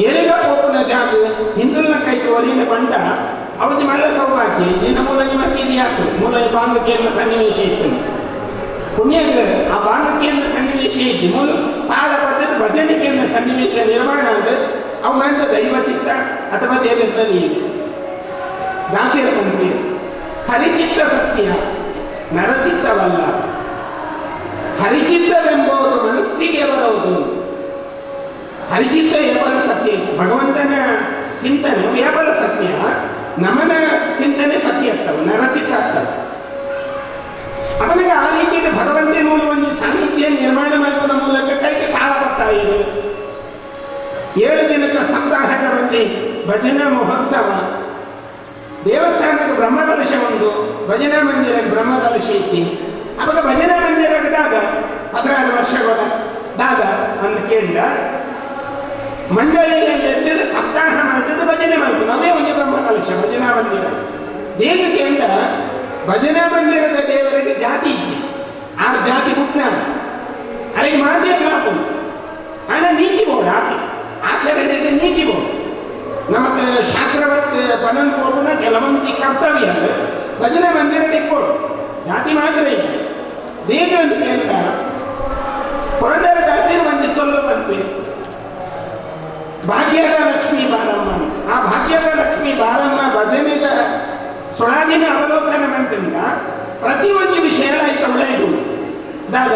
ಏರಿಗ ಪೋಪುನ ಜಾಗ ಹಿಂದುಲ್ನ ಕೈಗೆ ಒರಿನ ಬಂಡ ಅವತಿ ಮಲ್ಲ ಸೌಭಾಗ್ಯ ಇಜಿನ ಮೂಲನಿ ಮಸೀದಿ ಆತು ಮೂಲನಿ ಬಾಂಧಕ್ಯನ್ನ ಸನ್ನಿವೇಶ ಇತ್ತು ಪುಣ್ಯದ ಆ ಬಾಂಧಕ್ಯನ್ನ ಸನ್ನಿವೇಶ ಇತ್ತು ಮೂಲ ತಾಳ ಪದ್ಧತಿ ಭಜನಿಕೆಯನ್ನ ಸನ್ನಿವೇಶ ನಿರ್ಮಾಣ ಆದ ಅವು ಮಂದ ದೈವ ಚಿತ್ತ ಅಥವಾ ದೇವೇಂದ್ರ ನೀರು ದಾಸಿಯರ ಪಂಕ್ತಿ ಹರಿಚಿತ್ತ ಸತ್ಯ ನರಚಿತ್ತವಲ್ಲ ಹರಿಚಿತ್ತವೆಂಬುದು ಮನಸ್ಸಿಗೆ ಬರುವುದು ಹರಿಚಿತ್ತ ವ್ಯಾಪಾರ ಸತ್ಯ ಭಗವಂತನ ಚಿಂತನೆ ವ್ಯಾಪಾರ ಸತ್ಯ ನಮನ ಚಿಂತನೆ ಸತ್ಯ ಆಗ್ತವೆ ನರಚಿತ್ತ ಆಗ್ತವೆ ಅವನಿಗೆ ಆ ರೀತಿಯ ಭಗವಂತನ ಒಂದು ಸಾನ್ನಿಧ್ಯ ನಿರ್ಮಾಣ ಮಾಡುವುದರ ಮೂಲಕ ಕೈಗೆ ತಾಳ ಬರ್ತಾ ಇದೆ. 7 ದಿನದ ಸಪ್ತಾಹದ ರಚೆ ಭಜನಾ ಮಹೋತ್ಸವ ದೇವಸ್ಥಾನದ ಬ್ರಹ್ಮಕಲಶ ಒಂದು ಭಜನಾ ಮಂದಿರಕ್ಕೆ ಬ್ರಹ್ಮಕಲಶ ಇತ್ತಿ ಅವಾಗ ಭಜನಾ ಮಂದಿರದಾಗ 16 ವರ್ಷಗಳ ದಾದ ಅಂತ ಕೇಳಿದ ಮಂಡಳಿಯಲ್ಲಿ ಸಪ್ತಾಹ ಮಾಡ್ತದೆ ಭಜನೆ ಮಾಡ್ತು ನಾವೇ ಒಂದು ಬ್ರಹ್ಮಕಲಶ ಭಜನಾ ಮಂದಿರ ದೇವ ಕೇಂದ್ರ ಭಜನಾ ಮಂದಿರದ ದೇವರಿಗೆ ಜಾತಿ ಇಚ್ಚಿ 6 ಜಾತಿ ಪುಟ್ನ ಅರೆಗೆ ಮಾಧ್ಯಮ ಹಣ ನೀತಿ ಬೋರ್ಡ್ ಆತಿ ಆಚರಣೆಗೆ ನೀತಿ ಬೋರ್ಡ್ ನಮಕ್ ಶಾಸ್ತ್ರವತ್ ಪನನ್ ಪೋಪುನ ಕೆಲವೊಂದು ಕರ್ತವ್ಯ ಭಜನಾ ಮಂದಿರ ಡಿಪ್ಪೋಡು ಜಾತಿ ಮಾತ್ರ ಇದೆ ದೇವ ಅಂತ ಕೇಳ್ತಾ ಪುರಂದರ ದಾಸರು ಒಂದು ಸೊಲ್ಲ ಬಂದ್ವಿ ಭಾಗ್ಯದ ಲಕ್ಷ್ಮೀ ಬಾರಮ್ಮ ಆ ಭಾಗ್ಯದ ಲಕ್ಷ್ಮೀ ಬಾರಮ್ಮ ಭಜನೆದ ಸೊಳಗಿನ ಅವಲೋಕನ ಮಂತ್ರಿಂದ ಪ್ರತಿಯೊಂದು ವಿಷಯ ಆಯ್ತು ಒಳ್ಳೆಯದು ದಾದ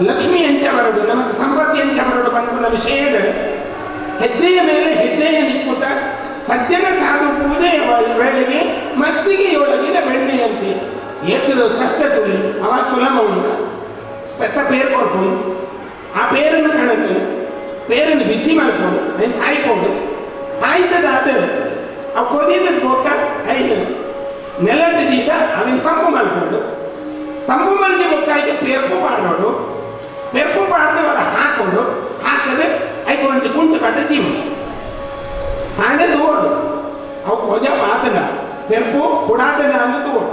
ಲಕ್ಷ್ಮಿ ಎಂಚ ಬರಡು ನಮಗೆ ಸಂಪತ್ತಿ ಎಂಚ ಬರಡು ಬಂದ ವಿಷಯದ ಹೆಜ್ಜೆಯ ಮೇಲೆ ಹೆಜ್ಜೆಯ ನಿಕ್ಕುತ್ತ ಸಜ್ಜನ ಸಾಧು ಪೂಜೆಯ ವೇಳೆಗೆ ಮಜ್ಜಿಗೆಯೊಳಗಿನ ಬೆಣ್ಣೆಯಂತೆ ಏತದ ಕಷ್ಟ ತುಳಿ ಅವಾಗ ಸುಲಭ ಉಂಟು ಪೆತ್ತ ಪೇರು ಕೊಡ್ಕೊಂಡು ಆ ಪೇರನ್ನು ಕಾಣುತ್ತೆ ಪೇರನ್ನು ಬಿಸಿ ಮಾಡ್ಕೊಂಡು ಅದನ್ನು ಕಾಯ್ಕೊಂಡು ಕಾಯ್ತದಾದ ಅವು ಕೊದಿದ ಬೊಕ್ಕ ಐದು ನೆಲದಿಂದ ಅದನ್ನು ತಂಪು ಮಾಡ್ಕೊಂಡು ತಂಪು ಮಾಡಿದ ಬೊಕ್ಕಾಯ್ತು ಪೆರ್ಪು ಮಾಡೋದು ಪೆರ್ಪು ಮಾಡಿದವರ ಹಾಕೊಂಡು ಹಾಕದೆ ಐದು ಒಂದು ಕುಂಟು ಕಟ್ಟತೀವಿ ತಾನೇ ತೋಡು ಅವು ಕೊಜ ಪಾತನ ಪೆರ್ಪು ಪುಡಾದನ ಅಂತ ತೋಡು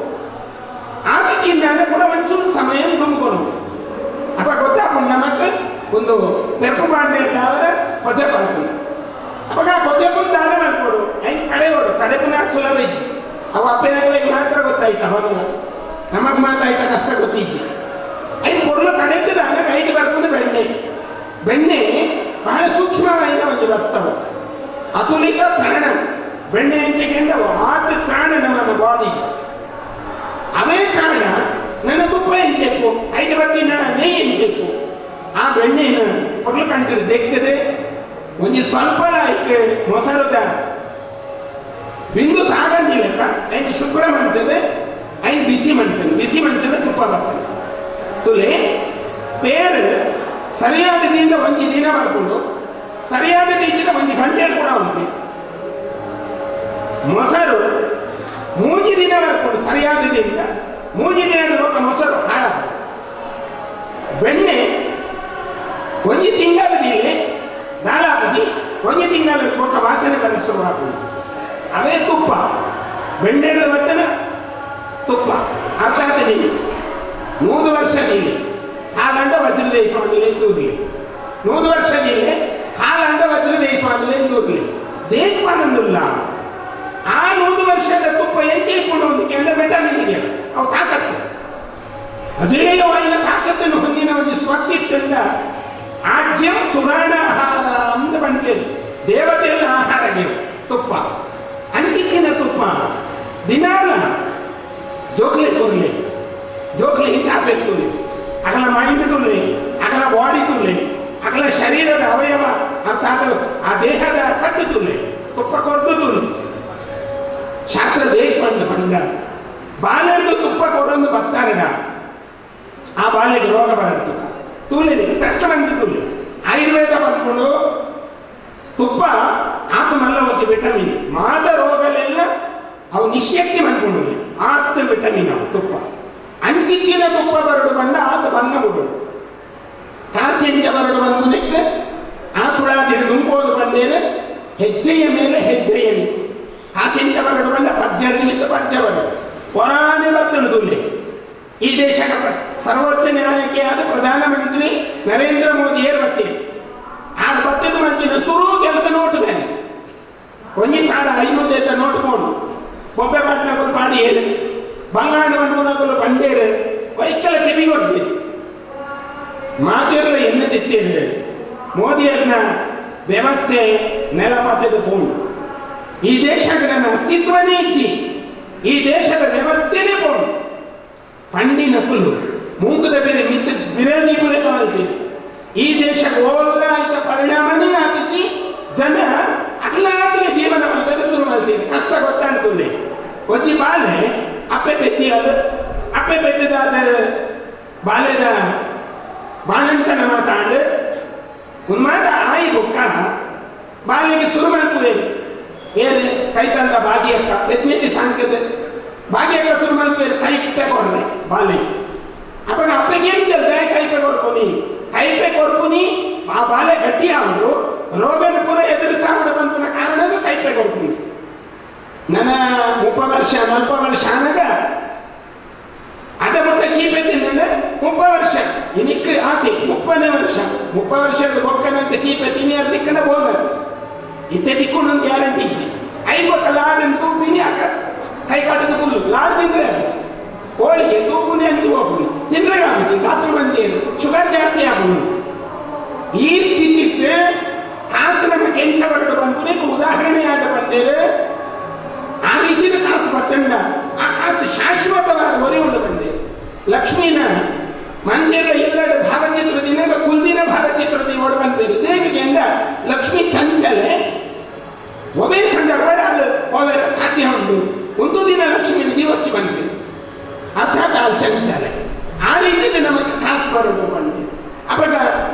ಆದಕ್ಕಿಂತ ಕೂಡ ಒಂಚೂರು ಸಮಯ ತುಂಬಿಕೊಂಡು ಅಪ್ಪ ಗೊತ್ತಾಕೊಂಡು ನಮಕ್ ಒಂದು ಪೆರ್ಪು ಮಾಡಿದ್ದಾವರ ಕೊಜ ಪಾತು ಅವಾಗ ಕೊಜೆ ಪುಂಡ ದಾನ ಮಾಡ್ಕೊಡು ಹೆಂಗೆ ಕಡೆಯೋಡು ಕಡೆ ಪುನಃ ಸುಲಭ ಇಚ್ಚು ಅವು ಅಪ್ಪನಗಳಿಗೆ ಮಾತ್ರ ಗೊತ್ತಾಯ್ತು ಅವಾಗ ನಮಗೆ ಮಾತಾಯ್ತ ಕಷ್ಟ ಗೊತ್ತಿಚ್ಚು ಐದು ಪೊರ್ಲು ಕಡೆಯದ ಅನ್ನ ಐದು ಬರ್ಕೊಂಡು ಬೆಣ್ಣೆ ಬೆಣ್ಣೆ ಬಹಳ ಸೂಕ್ಷ್ಮವಾದ ಒಂದು ವಸ್ತುವು ಅತುಲಿತ ತ್ರಾಣ ಬೆಣ್ಣೆ ಹಂಚಿಕೊಂಡ ಆದ ತ್ರಾಣ ನಮ್ಮ ಬಾಡಿಗೆ ಅವೇ ಕಾರಣ ನನ್ನ ತುಪ್ಪ ಎಂಚೆಪ್ಪು ಐದು ಬತ್ತಿನ ನೆಯ್ಯಿ ಎಂಚೆಪ್ಪು ಆ ಬೆಣ್ಣೆನ ಪೊರ್ಲು ಕಂಟಿಡು ದೆಕ್ಕದೆ ಒಂಜಿ ಸ್ವಲ್ಪ ಐಕ್ ಮೊಸರುದ ಬಿಂದು ತಾಗಂದಿಲ್ಲಕ್ಕ ಐದು ಶುಭ್ರ ಮಾಡ್ತದೆ ಐದು ಬಿಸಿ ಮಾಡ್ತದೆ ಬಿಸಿ ಮಾಡ್ತದೆ ತುಪ್ಪ ಬರ್ತದೆ ತುಲೆ ಪೇರು ಸರಿಯಾದ ದಿನ ಒಂಜಿ ದಿನ ಬರ್ಕೊಂಡು ಸರಿಯಾದ ರೀತಿಯ ಒಂದು ಗಂಟೆ ಕೂಡ ಉಂಟು ಮೊಸರು 3 ದಿನ ಬರ್ಕೊಂಡು ಸರಿಯಾದ ದಿನ 3 ದಿನ ಮೊಸರು ಹಾಳ ಬೆಣ್ಣೆ ಒಂಜಿ ತಿಂಗಳ ಮೇಲೆ ದಾಳಾಪಜಿ ಒಂಜಿ ತಿಂಗಳ ಕೊಟ್ಟ ವಾಸನೆ ಬರ ಶುರುವಾಗ್ತದೆ ಅವೇ ತುಪ್ಪ ಬೆಣ್ಣೆಗಳ ಬರ್ತನ ತುಪ್ಪ ಅರ್ಥಾತ್ ನೀರು 100 ವರ್ಷ ನೀರು ಹಾಲಂಡ ವಜ್ರದೇಶ ದೂರ್ಲಿ 100 ವರ್ಷ ನೀರು ಹಾಲಂಡ ವಜ್ರದೇಶ ದೂರ್ಲಿ ದೇಕ್ ಬಂದಿಲ್ಲ ಆ 100 ವರ್ಷದ ತುಪ್ಪ ಎಂಚೆ ಒಂದು ಕೆಂಡ ವಿಟಮಿನ್ ಅವು ತಾಕತ್ತು ಅಜೇಯವಾದ ತಾಕತ್ತನ್ನು ಹೊಂದಿನ ಒಂದು ಸ್ವತ್ತಿಟ್ಟಂಡ ಆಜ್ಯಂ ಸುರಾಣ ಆಹಾರ ಅಂತ ಬಂದಿದೆ ದೇವತೆಯ ಆಹಾರ ನೀವು ತುಪ್ಪ ಅಂಚಿಕ್ಕಿನ ತುಪ್ಪ ದಿನಾಲ ಜೋಕ್ಲಿ ತೋರ್ಲಿ ಜೋಕ್ಲಿ ಚಾಪೆ ತುಲಿ ಅಗಲ ಮೈಂಡ್ ತುಲಿ ಅಗಲ ಬಾಡಿ ತುಲಿ ಅಗಲ ಶರೀರದ ಅವಯವ ಅರ್ಥಾತ್ ಆ ದೇಹದ ಕಟ್ಟು ತುಲಿ ತುಪ್ಪ ಕೊಟ್ಟು ತುಲಿ ಶಾಸ್ತ್ರ ದೇಹ ಪಂಡ ಪಂಡ ಬಾಳೆಂದು ತುಪ್ಪ ಕೊಡೊಂದು ಬರ್ತಾರಣ ಆ ಬಾಳೆಗೆ ರೋಗ ಬರತ್ತು ತೂಲೆ ಕಷ್ಟ ಬಂದು ತೂಲೆ ಆಯುರ್ವೇದ ಬಂದ್ಕೊಂಡು ತುಪ್ಪ ಆತ ಮಲ್ಲ ಒಂಜಿ ವಿಟಮಿನ್ ಮಾದ ರೋಗಲೆಲ್ಲ ಅವು ನಿಶಕ್ತಿ ಬಂದ್ಕೊಂಡು ಆತ ವಿಟಮಿನ್ ಅವು ತುಪ್ಪ ಅಂಚಿಕ್ಕಿನ ತುಪ್ಪ ಬರಡು ಬಂದ ಆತ ಬನ್ನ ಬಿಡು ಕಾಸಿಂಚ ಬರಡು ಬಂದು ಆ ಸುಳಾದಿ ಗುಂಪೋದು ಬಂದೇನೆ ಹೆಜ್ಜೆಯ ಮೇಲೆ ಹೆಜ್ಜೆಯ ನಿಂತು ಕಾಸಿಂಚ ಬರಡು ಬಂದ ಪದ್ಯದ ನಿಮಿತ್ತ ಪದ್ಯ ಬರಡು ಪೊರಾಣೆ ಬತ್ತನು ತುಲೆ ಈ ದೇಶದ ಸರ್ವೋಚ್ಚ ನ್ಯಾಯಾಲಯಕ್ಕೆ ಆದ ಪ್ರಧಾನಮಂತ್ರಿ ನರೇಂದ್ರ ಮೋದಿ ಏರ್ ಬತ್ತೇನೆ ಆ ಬತ್ತದ ಮಂತ್ರಿನ ಸುರು ಕೆಲಸ ನೋಟುದೇನೆ 1500 ನೋಟ್ಕೊಂಡು ಬೊಬ್ಬೆ ಪಾಟ್ನಗಳು ಪಾಡಿಯೇರು ಬಂಗಾಣ ಮನ್ಮುನಗಳು ಪಂಡೇರು ವೈಕಲ ಕಿವಿಗೊಡ್ಜಿ ಮಾತೆಲ್ಲ ಎನ್ನದಿತ್ತೇರು ಮೋದಿಯರ್ನ ವ್ಯವಸ್ಥೆ ನೆಲಪತ್ತದ ಪೋಣು ಈ ದೇಶದ ನನ್ನ ಅಸ್ತಿತ್ವನೇ ಇಜ್ಜಿ ಈ ದೇಶದ ವ್ಯವಸ್ಥೆನೇ ಪೋಣು ಪಂಡಿನ ಕುಲ್ಲು ಮೂಕದ ಬೇರೆ ಮಿತ್ತ ಬಿರಲಿ ಪುರೆ ಕಾಲ್ಚಿ ಈ ದೇಶಕ್ಕೆ ಓಲ್ಲ ಆಯ್ತ ಪರಿಣಾಮನೇ ಆಪಿಚಿ ಜನ ಅಟ್ಲಾಗ್ಲೇ ಜೀವನ ಮಾಡ್ತಾರೆ ಶುರು ಮಾಡ್ತೀರಿ ಕಷ್ಟ ಗೊತ್ತಾಗ್ತದೆ ಒಂಜಿ ಬಾಲೆ ಅಪ್ಪೆ ಪೆದ್ದಿ ಅದು ಅಪ್ಪೆ ಪೆದ್ದಿದಾದ ಬಾಲೆದ ಬಾಣಂತನ ಮಾತಾಡು ಉನ್ಮಾದ ಆಯಿ ಬೊಕ್ಕ ಬಾಲೆಗೆ ಶುರು ಮಾಡ್ತದೆ ಏರು ಕೈತಂದ ಬಾಗಿಯಕ್ಕ ಪೆದ್ಮೇತಿ ಸಾಂಕದ ಬಾಗಿಯಕ್ಕ ಶುರು ಮಾಡ್ತೇವೆ ಕೈಪೆ ಕೊರ್ರೆ ಬಾಲೆಗೆ ಅಪ್ಪ ಅಪ್ಪಗೆ ಏನು ಕೇಳ್ದೆ ಕೈಪೆ ಕೊರ್ಕೊನಿ ಕೈಪೆ ಕೊರ್ಕುನಿ ಆ ಬಾಲೆ ಗಟ್ಟಿ ಆಗುದು ರೋಗನ ಪೂರ ಎದುರಿಸಾಗುದು ಬಂತನ ಕಾರಣದ ಕೈಪೆ ಕೊರ್ಕುನಿ ನನ್ನ 30 ವರ್ಷ 40 ವರ್ಷ ಆನಗ ಅಡ ಮುಟ್ಟ ಚೀಪೆ ತಿನ್ನಂದ್ರೆ 30 ವರ್ಷ ಇನಿಕ್ ಆತಿ 30ನೇ ವರ್ಷ 30 ವರ್ಷದ ಬೊಕ್ಕನಂತ ಚೀಪೆ ತಿನ್ನಿ ಅದು ಬೋನಸ್ ಇತ್ತೆ ತಿಕ್ಕೊಂಡು ಒಂದು ಗ್ಯಾರಂಟಿ ಇಜ್ಜಿ ಐಬೊಕ್ಕ ಲಾಡನ್ನು ತೂಪಿನಿ ಅಕ್ಕ ಕೈ ಕಾಟದ ಕುಲ್ಲು ಲಾಡು ತಿಂದ್ರೆ ಆಗುಚ್ಚಿ ಕೋಳಿಗೆ ತೂಪುನಿ ಹಂಚಿ ಹೋಗುನಿ ತಿಂದ್ರೆ ಆಗುಚ್ಚಿ ಡಾಕ್ಟರ್ ಬಂದೇನು ಶುಗರ್ ಜಾಸ್ತಿ ಆಗುನು ಈ ಸ್ಥಿತಿಟ್ಟು ಕಾಸು ನಮ್ಮ ಕೆಂಚ ಬರಡು ಬಂದು ಉದಾಹರಣೆಯಾದ ಬಂದೇರು ಆ ರೀತಿಯ ಕಾಸು ಬತ್ತಂಡ ಆ ಕಾಸು ಶಾಶ್ವತವಾದ ಹೊರೆ ಉಂಡು ಬಂದೆ ಲಕ್ಷ್ಮೀನ ಮಂದಿರ ಎಲ್ಲೆಡೆ ಭಾವಚಿತ್ರ ದಿನ ಕುಲ್ದಿನ ಭಾವಚಿತ್ರದ ಓಡ ಬಂದೇರು ದೇವಿಗೆ ಅಂದ ಲಕ್ಷ್ಮೀ ಚಂಚಲೆ ಒಮ್ಮೆ ಸಂದರ್ಭ ಅದು ಹೋದರೆ ಸಾಧ್ಯ ಉಂಟು ಒಂದು ದಿನ ಲಕ್ಷ್ಮೀ ದಿವಚ್ಚಿ ಬಂದೆ ಅರ್ಥಾತ್ ಅಲ್ಲಿ ಚಂಚಲೆ ಆ ರೀತಿಯಲ್ಲಿ ನಮಗೆ ಕಾಸು ಬರೋದು ಬಂದೆ ಅವಾಗ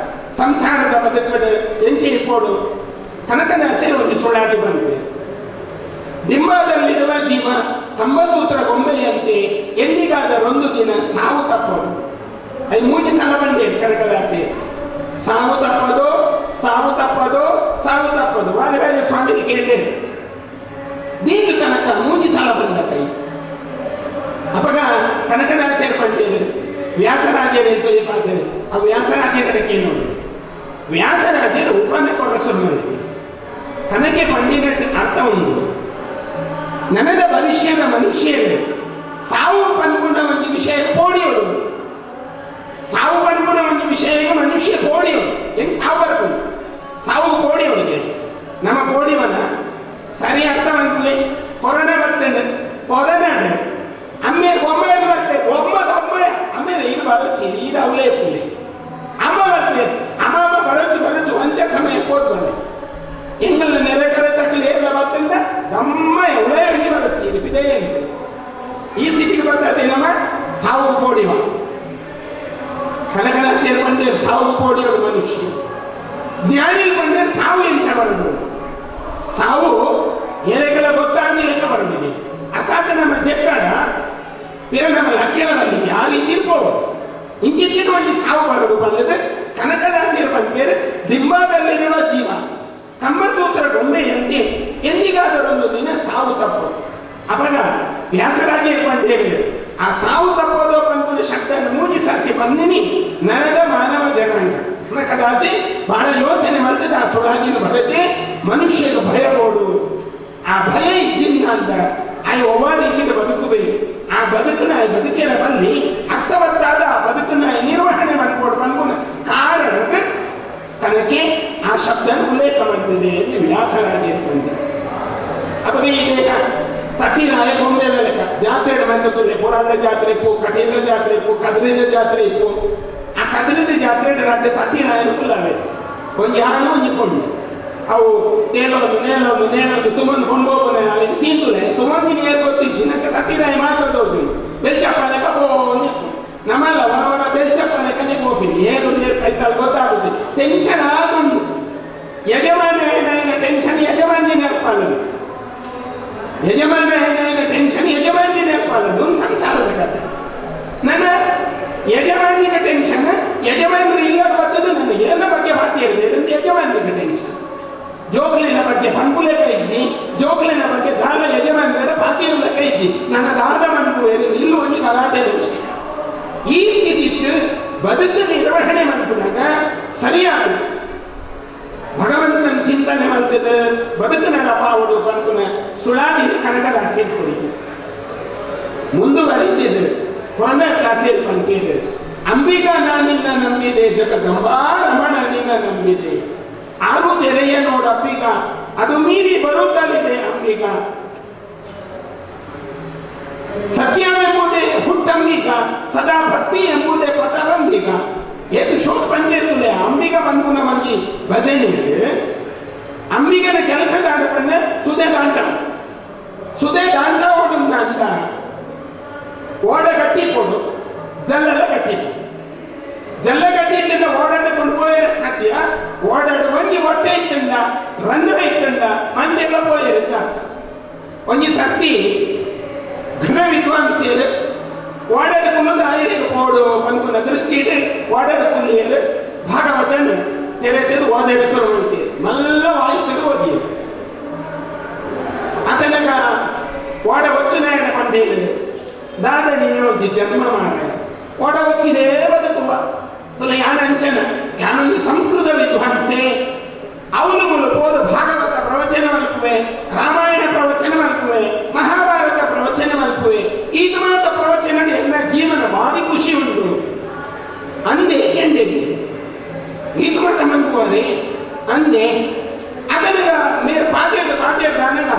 ಸಂಸಾರದ ಬದುಕಡು ಎಂಚಿ ಇಪ್ಪೋಡು ಕನಕದಾಸೆ ಒಂದು ಸುಳ್ಳಾಗಿ ಬಂದೆ ಬಿಂಬದಲ್ಲಿರುವ ಜೀವ ಕಂಬಸೂತ್ರ ಗೊಂಬೆಯಂತೆ ಎಂದಿಗಾದರೊಂದು ದಿನ ಸಾವು ತಪ್ಪದು ಅಲ್ಲಿ ಮೂಜಿ ಸಲ ಬಂದೆ ಕನಕದಾಸೆ ಸಾವು ತಪ್ಪದು ಸಾವು ತಪ್ಪದು ಸಾವು ತಪ್ಪದು ವಾದಿರಾಜ ಸ್ವಾಮಿ ಕೇಳಿದೆ ನೀನು ಕನಕ ಮೂಜಿ ಸಲ ಬಂದ ಕೈ ಅವಾಗ ಕನಕದಾಸೆಯರು ಬಂದೇನೆ ವ್ಯಾಸರಾಜರು ಅಂತ ಪಾತ್ರೆ ಆ ವ್ಯಾಸರಾಜರ ನೋಡಿ ವ್ಯಾಸರಾಜರು ಉಪಮೆ ಕೊರಸರು ಮಾಡಿದೆ ತನಗೆ ಪಂಡಿನ ಅರ್ಥ ಉಂಟು ನನದ ಭವಿಷ್ಯದ ಮನುಷ್ಯರೇ ಸಾವು ಪನ್ಪುನ ಒಂದು ವಿಷಯ ಪೋಡಿಯೋಳು ಸಾವು ಪನ್ಪುನ ಒಂದು ವಿಷಯ ಮನುಷ್ಯ ಪೋಡಿಯೋಳು ಹೆಂಗ್ ಸಾವು ಬರ್ಕೊಂಡು ಸಾವು ಪೋಡಿಯೋಳಿಗೆ ನಮ್ಮ ಪೋಡಿವನ ಸರಿ ಅರ್ಥ ಮಾಡ್ಕೊಳ್ಳಿ ಕೊರೋನಾ ಬರ್ತದೆ ಕೊರೋನಾ ಅಮ್ಮೆ ಬೊಂಬೆ ಬರ್ತದೆ ಬೊಮ್ಮ ಬೊಂಬೆ ಅಮ್ಮೇಲೆ ಇದು ಬರಚ್ಚಿ ಇದು ಅವಲೇ ಪುಲಿ ಅಮ್ಮ ಬರ್ತದೆ ಅಮ್ಮ ಅಮ್ಮ ಬರಚ್ಚು ಬರಚ್ಚು ಒಂದೇ ಸಮಯ ಹೋದ್ ಬಂದೆ ಎಂಗಲ್ ನೆರೆ ಕರೆ ತಕ್ಕಲಿ ಎಲ್ಲ ಬರ್ತಂದ ನಮ್ಮ ಉಳೆಯರಿಗೆ ಬರಚ್ಚಿ ಇದು ಪಿದೆ ಅಂತ ಈ ಸ್ಥಿತಿಗೆ ಬರ್ತದೆ ನಮ್ಮ ಸಾವು ಪೋಡಿವ ಕನಕನ ಸೇರ್ಕೊಂಡೇ ಸಾವು ಪೋಡಿಯೋರು ಮನುಷ್ಯ ಜ್ಞಾನಿ ಬಂದರೆ ಸಾವು ಎಂಚ ಬರಬಹುದು ಸಾವು ಏರೆಗೆಲ್ಲ ಗೊತ್ತಾಗಲಿಕ್ಕೆ ಬರಲಿದೆ ಅರ್ಥಾತ್ ನಮ್ಮ ಜಗ್ಗಾಡ ಪಿರ ನಮ್ಮ ಲಕ್ಕೆಲ ಬಂದಿದೆ ಆ ರೀತಿ ಇರ್ಬೋದು ಇಂಚಿತ್ತಿನ ಒಂದು ಸಾವು ಬರೋದು ಬಂದದ್ದು ಕನಕದಾಸಿಯರು ಬಂದ ಬೇರೆ ಬಿಂಬದಲ್ಲಿರುವ ಜೀವ ಕಂಬಸೂತ್ರ ಗೊಂಬೆಯಂತೆ ಎಂದಿಗಾದರೊಂದು ದಿನ ಸಾವು ತಪ್ಪು ಅವಾಗ ವ್ಯಾಸರಾಜರು ಬಂದು ಹೇಳಿದರು ಆ ಸಾವು ತಪ್ಪೋದು ಬಂದು ಶಬ್ದ ಮೂಜಿ ಸರ್ತಿ ಬಂದಿನಿ ನನದ ಮಾನವ ಜನಾಂಗ ಕನಕದಾಸಿ ಬಹಳ ಯೋಚನೆ ಮಾಡ್ತದೆ ಆ ಸುಳಾಗಿನ ಬರುತ್ತೆ ಮನುಷ್ಯಗೆ ಭಯ ಕೊಡು ಆ ಭಯ ಇಜ್ಜಿಂದ ಅಂತ ಆ ಒಬ್ಬ ರೀತಿಯಲ್ಲಿ ಬದುಕಬೇಕು ಆ ಬದುಕನ ಬದುಕಿನ ಬಲ್ಲಿ ಅರ್ಥವತ್ತಾದ ಆ ಬದುಕನ್ನ ನಿರ್ವಹಣೆ ಮಾಡಿಕೊಡು ಬಂದು ಕಾರಣಕ್ಕೆ ತನಗೆ ಆ ಶಬ್ದ ಉಲ್ಲೇಖ ಮಾಡ್ತದೆ ಎಂದು ವ್ಯಾಸರಾಜರು ಬಂದೆ ಅವಾಗ ಈ ದೇಹ ತಟ್ಟಿರಾಯ ಗೊಂಬೆ ಲೆಕ್ಕ ಜಾತ್ರೆ ಬಂದದ್ದು ಪುರಾಣ ಜಾತ್ರೆ ಇಪ್ಪು ಕಟೀಲ ಜಾತ್ರೆ ಇಪ್ಪು ಕದ್ರಿದ ಜಾತ್ರೆ ಇಪ್ಪು ಆ ಕದ್ರಿದ ಜಾತ್ರೆ ರಾತ್ರಿ ತಟ್ಟಿರಾಯ ಕುಲ್ಲವೇ ಒಂದು ಯಾನೋ ಒಂಜಿ ಅವು ತೇಲೊಂದು ನೇಲೊಂದು ನೇಲೊಂದು ತುಂಬಂದು ಕೊಂಡು ಹೋಗೋಣ ಅಲ್ಲಿ ಸೀಂತುಲೆ ತುಂಬಂದು ನೀರು ಗೊತ್ತಿಜ್ಜಿ ನಂಗೆ ತಟ್ಟಿರಾಯ ಮಾತ್ರ ದೊಡ್ಡ ಬೆಲ್ಚಪ್ಪ ಲೆಕ್ಕ ಪೋ ನಮ್ಮಲ್ಲ ಹೊರ ಹೊರ ಬೆಲ್ಚಪ್ಪ ಲೆಕ್ಕನೇ ಹೋಗ್ತೀನಿ ಏನು ನೀರು ಕೈ Tension, ಯಜಮಾನರು ಇಲ್ಲ ಬರ್ತದೆ ನನ್ನ ಏನ ಬಗ್ಗೆ ಮಾತಿರಲಿ ಇದೊಂದು ಯಜಮಾನರಿಗೆ ಟೆನ್ಷನ್. ಜೋಕ್ಲಿನ ಬಗ್ಗೆ ಪಂಪುಲೆ ಕೈಜಿ, ಜೋಕ್ಲಿನ ಬಗ್ಗೆ ದಾದ ಯಜಮಾನರ ಪಾತಿರುಲ ಕೈಜಿ, ನನ್ನ ದಾದ ಮನ್ಪು ಇಲ್ಲೂ ಒಂದು ಗಲಾಟೆ ವಿಷಯ. ಈ ಸ್ಥಿತಿ ಬದುಕು ನಿರ್ವಹಣೆ ಮನ್ಪುನಾಗ ಸರಿಯಾದ ಭಗವಂತನ ಚಿಂತನೆ ಮಾಡ್ತದೆ, ಬದುಕಿನ ಅಪಾವಡು ಪಂಪುನ ಸುಳಾದಿ ಕನಕದಾಸಿ ಕುರಿತು ಮುಂದುವರಿತಿದೆ. ಪುರಂದರದಾಸಿಯರು ಪಂಪಿದೆ, ಅಂಬಿಗ ನಾನಿನ್ನ ನಂಬಿದೆ, ಜಗದಂಬಾ ರಮಣ ನಿನ್ನ ನಂಬಿದೆ, ಆರು ತೆರೆಯ ನೋಡ ಅಂಬಿಗ, ಅದು ಮೀರಿ ಬರುತ್ತಲಿದೆ ಅಂಬಿಗ, ಸತ್ಯವೆಂಬುದೇ ಹುಟ್ಟಂಬಿಗ, ಸದಾ ಭಕ್ತಿ ಎಂಬುದೇ ಪತವಂಬಿಗ. ಏತು ಶೋಕ್ ಪಂಜೆತ್ತುಲೆ ಅಂಬಿಗ ಬಂದು ಮಂಜಿ ಭಜನೆ ಅಂಬಿಗನ ಕೆಲಸದಾದ ಬಂದ ಸುದೆ ದಾಂಟ, ಸುದೆ ದಾಂಟ ಓಡುಂದ ಅಂತ ಓಡ ಕಟ್ಟಿಪೋಡು, ಜಲ್ಲೆಲ್ಲ ಕಟ್ಟಿಪೋಡು, ಜಲ್ಲ ಕಟ್ಟಿದ್ದಿಂದ ಓಡಾಡಿಕೊಂಡು ಪೋಯರ ಸಾಧ್ಯ, ಓಡಾಡು ಒಂಜಿ ಹೊಟ್ಟೆ ಇತ್ತಂಡ, ರಂಧ್ರ ಇತ್ತಂಡ, ಮಂದೆಲ್ಲ ಪೋಯರಿಂದ ಒಂಜಿ ಸರ್ತಿ ಘನ ವಿದ್ವಾಂಸಿಯರು ಓಡಾಡಿಕೊಂಡು ಆಯರಿಗೆ ಪೋಡು ಪಂಪುನ ದೃಷ್ಟಿ ಇಟ್ಟು ಓಡಾಡಿಕೊಂಡಿಯರು ಭಾಗವತನ ತೆರೆ ತೆಗೆದು ಓದಾಡಿ ಶುರು ಮಾಡ್ತೀರಿ, ಮಲ್ಲ ವಾಯಿಸಿಗೆ ಓದಿ ಆತನಗ ಓಡ ವಚ್ಚುನಾಯಣ ಪಂಡೇರು ದಾದ ನೀನು ಜನ್ಮ ಮಾರ ಓಡ ವಚ್ಚಿದೇ ಬದುಕುವ ತುಲ ಯಾನ ಅಂಚನ ಯಾನೊಂದು ಸಂಸ್ಕೃತ ವಿದ್ವಾಂಸೆ ಅವನು ಮೂಲ ಹೋದ ಭಾಗವತ ಪ್ರವಚನ ಮಲ್ಪುವೆ, ರಾಮಾಯಣ ಪ್ರವಚನ ಮಲ್ಪುವೆ, ಮಹಾಭಾರತ ಪ್ರವಚನ ಮಲ್ಪುವೆ, ಈ ಮಾತ ಪ್ರವಚನ ಎಲ್ಲ ಜೀವನ ಭಾರಿ ಖುಷಿ ಉಂಟು ಅಂದೆ ಕೆಂಡೆ ಈತ ಮಾತ ಮನ್ಪುವರೆ ಅಂದೆ ಅದನ್ನ ಮೇರ್ ಪಾತ್ರೆ ಪಾತ್ರೆ ದಾನಗ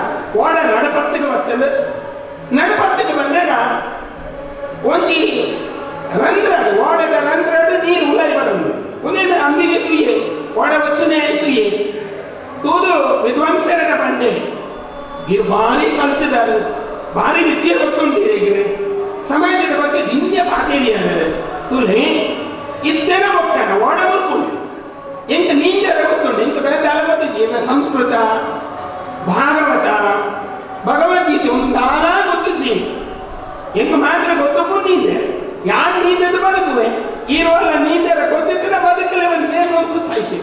ಓಡ ನಡಪತ್ತಿಗೆ ಬರ್ತದೆ, ನಡಪತ್ತಿಗೆ ಬಂದಾಗ ಒಂಜಿ ರಂಧ್ರ ಓಡದ ರಂಧ್ರದ ನೀರು ಉಲಾಯಿ ಬರೋದು ಒಂದೇನು ಅಮ್ಮಿಗೆ ತುಯ್ಯೆ ಓಡ ವಚ್ಚನೆ ತುಯ್ಯೆ ತೂದು ವಿದ್ವಾಂಸರಡ ಬಂಡೆ ಇರು ಭಾರಿ ಕಲ್ತಿದ್ದಾರೆ, ಭಾರಿ ವಿದ್ಯೆ ಗೊತ್ತುಂಟು ಇವರಿಗೆ, ಸಮಾಜದ ಬಗ್ಗೆ ದಿಂಜ ಪಾತೇರಿಯಾರ ತುಲೆ ಇದ್ದೇನೆ ಹೋಗ್ತಾನೆ ಓಡ ಬರ್ಕೊಂಡು ಎಂತ ನೀಂದರ ಗೊತ್ತುಂಟು ಇಂತ ಬೇರೆ ಗೊತ್ತಿದ್ದೆ ಸಂಸ್ಕೃತ ಭಾಗವತ ಭಗವದ್ಗೀತೆ ಒಂದಾಲ ಗೊತ್ತು ಜೀ ಎಂಗ ಮಾತ್ರ ಗೊತ್ತು ನೀಂದೆ ಯಾರು ನೀಂದದ್ದು ಬದುಕುವೆ ಈ ರೋಲ ನೀಂದರ ಗೊತ್ತಿದ್ದಿಲ್ಲ ಬದುಕಲೇ ಒಂದು ನೇಮ ಒಂದು ಸಾಯ್ತೆ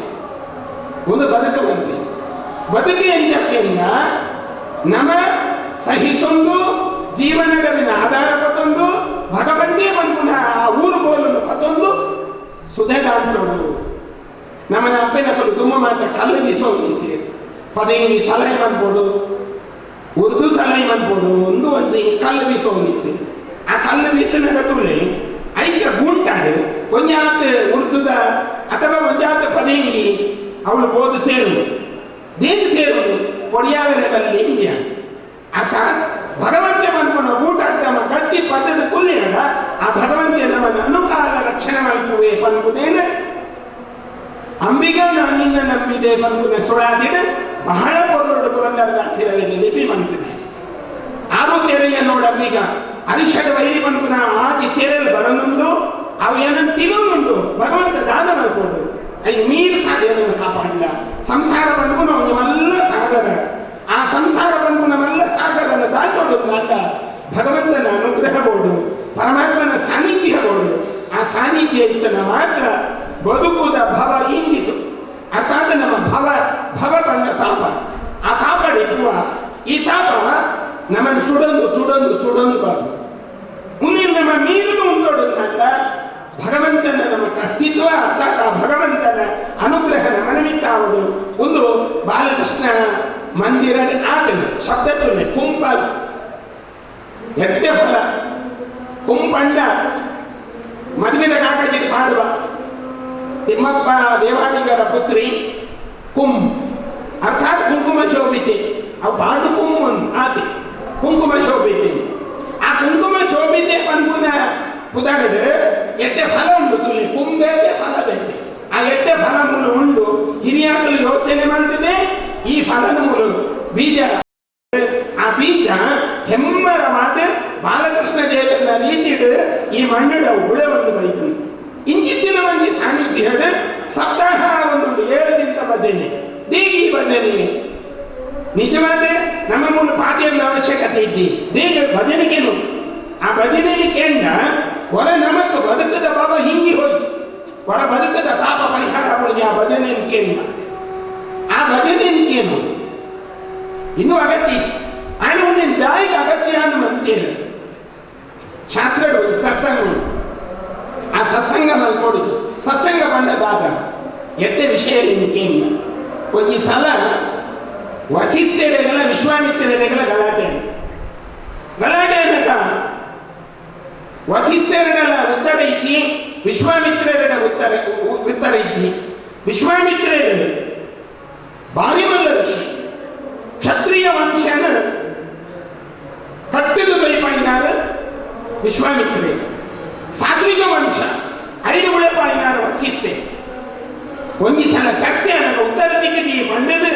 ಒಂದು ಬದುಕು ಬಂತು ಬದುಕು ಎಂಚಕ್ಕೆಂದ ನಮ ಸಹಿಸೊಂದು ಜೀವನದ ಆಧಾರ ಪತ್ತೊಂದು ಭಗವಂತೇ ಬಂದು ಆ ಊರು ಗೋಲನ್ನು ಪತ್ತೊಂದು ಸುಧೆದಾಂತೋಡು ನಮ್ಮನ ಅಪ್ಪನ ಕಲು ದುಮ್ಮ ಮಾತ ಕಲ್ಲು ಬೀಸೋಗಿ ಪದವಿ ಸಲಹೆ ಮಾಡ್ಬೋದು, ಉರ್ದು ಸಲಹೆ ಮಾಡ್ಬೋದು, ಒಂದು ಒಂಜಿ ಕಲ್ಲು ಬೀಸೋಗಿತ್ತು. ಆ ಕಲ್ಲು ಬೀಸಿನಾಗ ತುಲೆ ಐಕ ಗುಂಟಾಡು ಒಂಜಾತ ಉರ್ದುದ ಅಥವಾ ಒಂಜಾತ ಪದಂಗಿ ಅವಳು ಬೋದು ಸೇರುವುದು ದೇದು ಸೇರುವುದು ಪೊಡಿಯಾಗರೆ ಬಲ್ಲಿ ಇಂಡಿಯ ಅರ್ಥಾತ್ ಭಗವಂತ ಮನ್ಪನ ಊಟಾಡ್ತಮ್ಮ ಗಟ್ಟಿ ಪದ್ಧತಿ ಕುಲ್ಲಿಯಡ ಆ ಭಗವಂತ ನಮ್ಮನ್ನು ಅನುಕಾಲ ರಕ್ಷಣೆ ಮಲ್ಪುವೆ ಪನ್ಪುದೇನೆ ಅಂಬಿಗ ನಾನಿನ್ನ ನಂಬಿದೆ ಪನ್ಪುನೆ ಸುಳಾದಿಡ ಬಹಳ ಪೊರುಡು ಪುರಂದರದಾಸಿರಲಿಗೆ ಲಿಪಿ ಮಂತಿದೆ. ಆರು ತೆರೆಯ ನೋಡ ಅಂಬಿಗ ಅರಿಷಡ ವೈರಿ ಪನ್ಪುನ ಆದಿ ತೆರೆಲು ಬರನುಂದು ಅವು ಏನಂತ ತಿನ್ನುಂದು ಭಗವಂತ ದಾನ ಮಲ್ಪೋಡು ಐದು ಮೀರು ಸಾಧನೆಯನ್ನು ಕಾಪಾಡಲ್ಲ. ಸಂಸಾರ ಪನ್ಪುನ ಅವನಿಗೆಲ್ಲ ಸಾಗರ, ಆ ಸಂಸಾರ ಪನ್ಪುನಮೆಲ್ಲ ಸಾಗರನ್ನು ದಾಟೋಡು ದಾಟ ಭಗವಂತನ ಅನುಗ್ರಹ ಬೋಡು, ಪರಮಾತ್ಮನ ಸಾನ್ನಿಧ್ಯ ಬೋಡು. ಆ ಸಾನ್ನಿಧ್ಯ ಇತ್ತನ ಮಾತ್ರ ಬದುಕುದ ಭವ ಇಂಗಿತು. ಅರ್ಥಾತ್ ನಮ್ಮ ಭವ ಭವ ಬಂದ ತಾಪ, ಆ ತಾಪ ಇಟ್ಟುವ ಈ ತಾಪ ನಮ್ಮನ್ನು ಸುಡೊಂದು ಸುಡೊಂದು ಸುಡೊಂದು ಬಾರ್ದು ಮುಂದಿನ ನಮ್ಮ ಮೀರಿದು ಮುಂದೋಡುವುದಲ್ಲ ಭಗವಂತನ ನಮ್ಮ ಅಸ್ತಿತ್ವ ಅರ್ಥಾತ್ ಆ ಭಗವಂತನ ಅನುಗ್ರಹ ನಮನಮಿತ್ತಾವುದು. ಒಂದು ಬಾಲಕೃಷ್ಣ ಮಂದಿರ ಆತನ ಶಬ್ದ ತುಲ್ಲೆ ಕುಂಪಲ ಎಡ್ಡೆ ಫಲ ಕುಂಪಂಡ ಮದುವೆದ ಕಾಕಜಿಗೆ ಪಾಡುವ ತಿಮ್ಮಪ್ಪ ದೇವಾಡಿಗರ ಪುತ್ರಿ ಕುಂ ಅರ್ಥಾತ್ ಕುಂಕುಮ ಶೋಭಿತೆ ಅವು ಪಾಡು ಕುಂ ಒಂದು ಆತೆ ಕುಂಕುಮ ಶೋಭಿತೆ. ಆ ಕುಂಕುಮ ಶೋಭಿತೆ ಪನ್ಪುನ ಪುದಗಡು ಎಡ್ಡೆ ಫಲ ಉಂಟು ತುಲಿ ಕುಂಬೇತೆ ಫಲ ಬೇತೆ. ಆ ಎಡ್ಡೆ ಫಲ ಮೂಲ ಉಂಡು ಹಿರಿಯಾಕಲು ಯೋಚನೆ ಮಾಡ್ತದೆ ಈ ಫಲದ ಮೂಲ ಬೀಜ ಆ ಬೀಜ ಹೆಮ್ಮರವಾದ ಬಾಲಕೃಷ್ಣ ದೇವನ ರೀತಿಡು ಈ ಮಣ್ಣಡ ಉಳವನ್ನು ಬೈತು ಇಂಚಿತ್ತಿನ ಒಂಜಿ ಸಾನ್ನಿಧ್ಯ ಸಪ್ತಾಹ ಒಂದು 7 ದಿನದ ಭಜನೆ ದೇಗಿ ಭಜನೆ ನಿಜವಾದ ನಮ್ಮ ಮೂಲ ಪಾತಿಯ ಅವಶ್ಯಕತೆ ಇದ್ದಿ ದೇಗ ಭಜನೆಗೇನು ಆ ಭಜನೆಯನ್ನು ಕೇಂದ್ರ ಹೊರ ನಮಕ್ ಬದುಕದ ಬಾಬಾ ಹಿಂಗಿ ಹೋಯ್ತು. ಹೊರ ಬದುಕದ ತಾಪ ಪರಿಹಾರ ಆ ಭಜನೆ ಕೇಳಿದ, ಆ ಭಜನೆ ಕೇನು ಇನ್ನೂ ಅಗತ್ಯ ಇತ್ತು. ಆನೆ ಒಂದಿನ ದಾಯಿಗೆ ಅಗತ್ಯ ಅಂತ ಮಂತೇನೆ ಶಾಸ್ತ್ರಡು ಸತ್ಸಂಗ, ಆ ಸತ್ಸಂಗ ಮಲ್ಕೊಡು. ಸತ್ಸಂಗ ಬಂದದಾಗ ಎಟ್ಟೆ ವಿಷಯ ಕೇಳಿ. ಒಂದು ಸಲ ವಸಿಷ್ಠರೆಗಳ ವಿಶ್ವಾಮಿತ್ರರೆಗಳ ಗಲಾಟೆ ಗಲಾಟೆ ಅನ್ನಕ ವಸಿಷ್ಠರಗಳ ಉತ್ತರ ಇಚ್ಚಿ, ವಿಶ್ವಾಮಿತ್ರರ ಉತ್ತರ ಉತ್ತರ ಇಚ್ಚಿ. ವಿಶ್ವಾಮಿತ್ರರು ಭಾರಿ ಮಲ್ಲ ಋಷಿ, ಕ್ಷತ್ರಿಯ ವಂಶನ ಕಟ್ಟಿದು ದೈಪಾಯಿನಾರು ವಿಶ್ವಾಮಿತ್ರರು. ಸಾತ್ವಿಕ ವಂಶ ಐದು ಉಳೆಪಾಯಿನಾರು ವಸಿಷ್ಠೆ. ಒಂದು ಸಲ ಚರ್ಚೆ ಅನ್ನಕ ಉತ್ತರ ದಿಕ್ಕಿಗೆ ಬಂದದ್ದು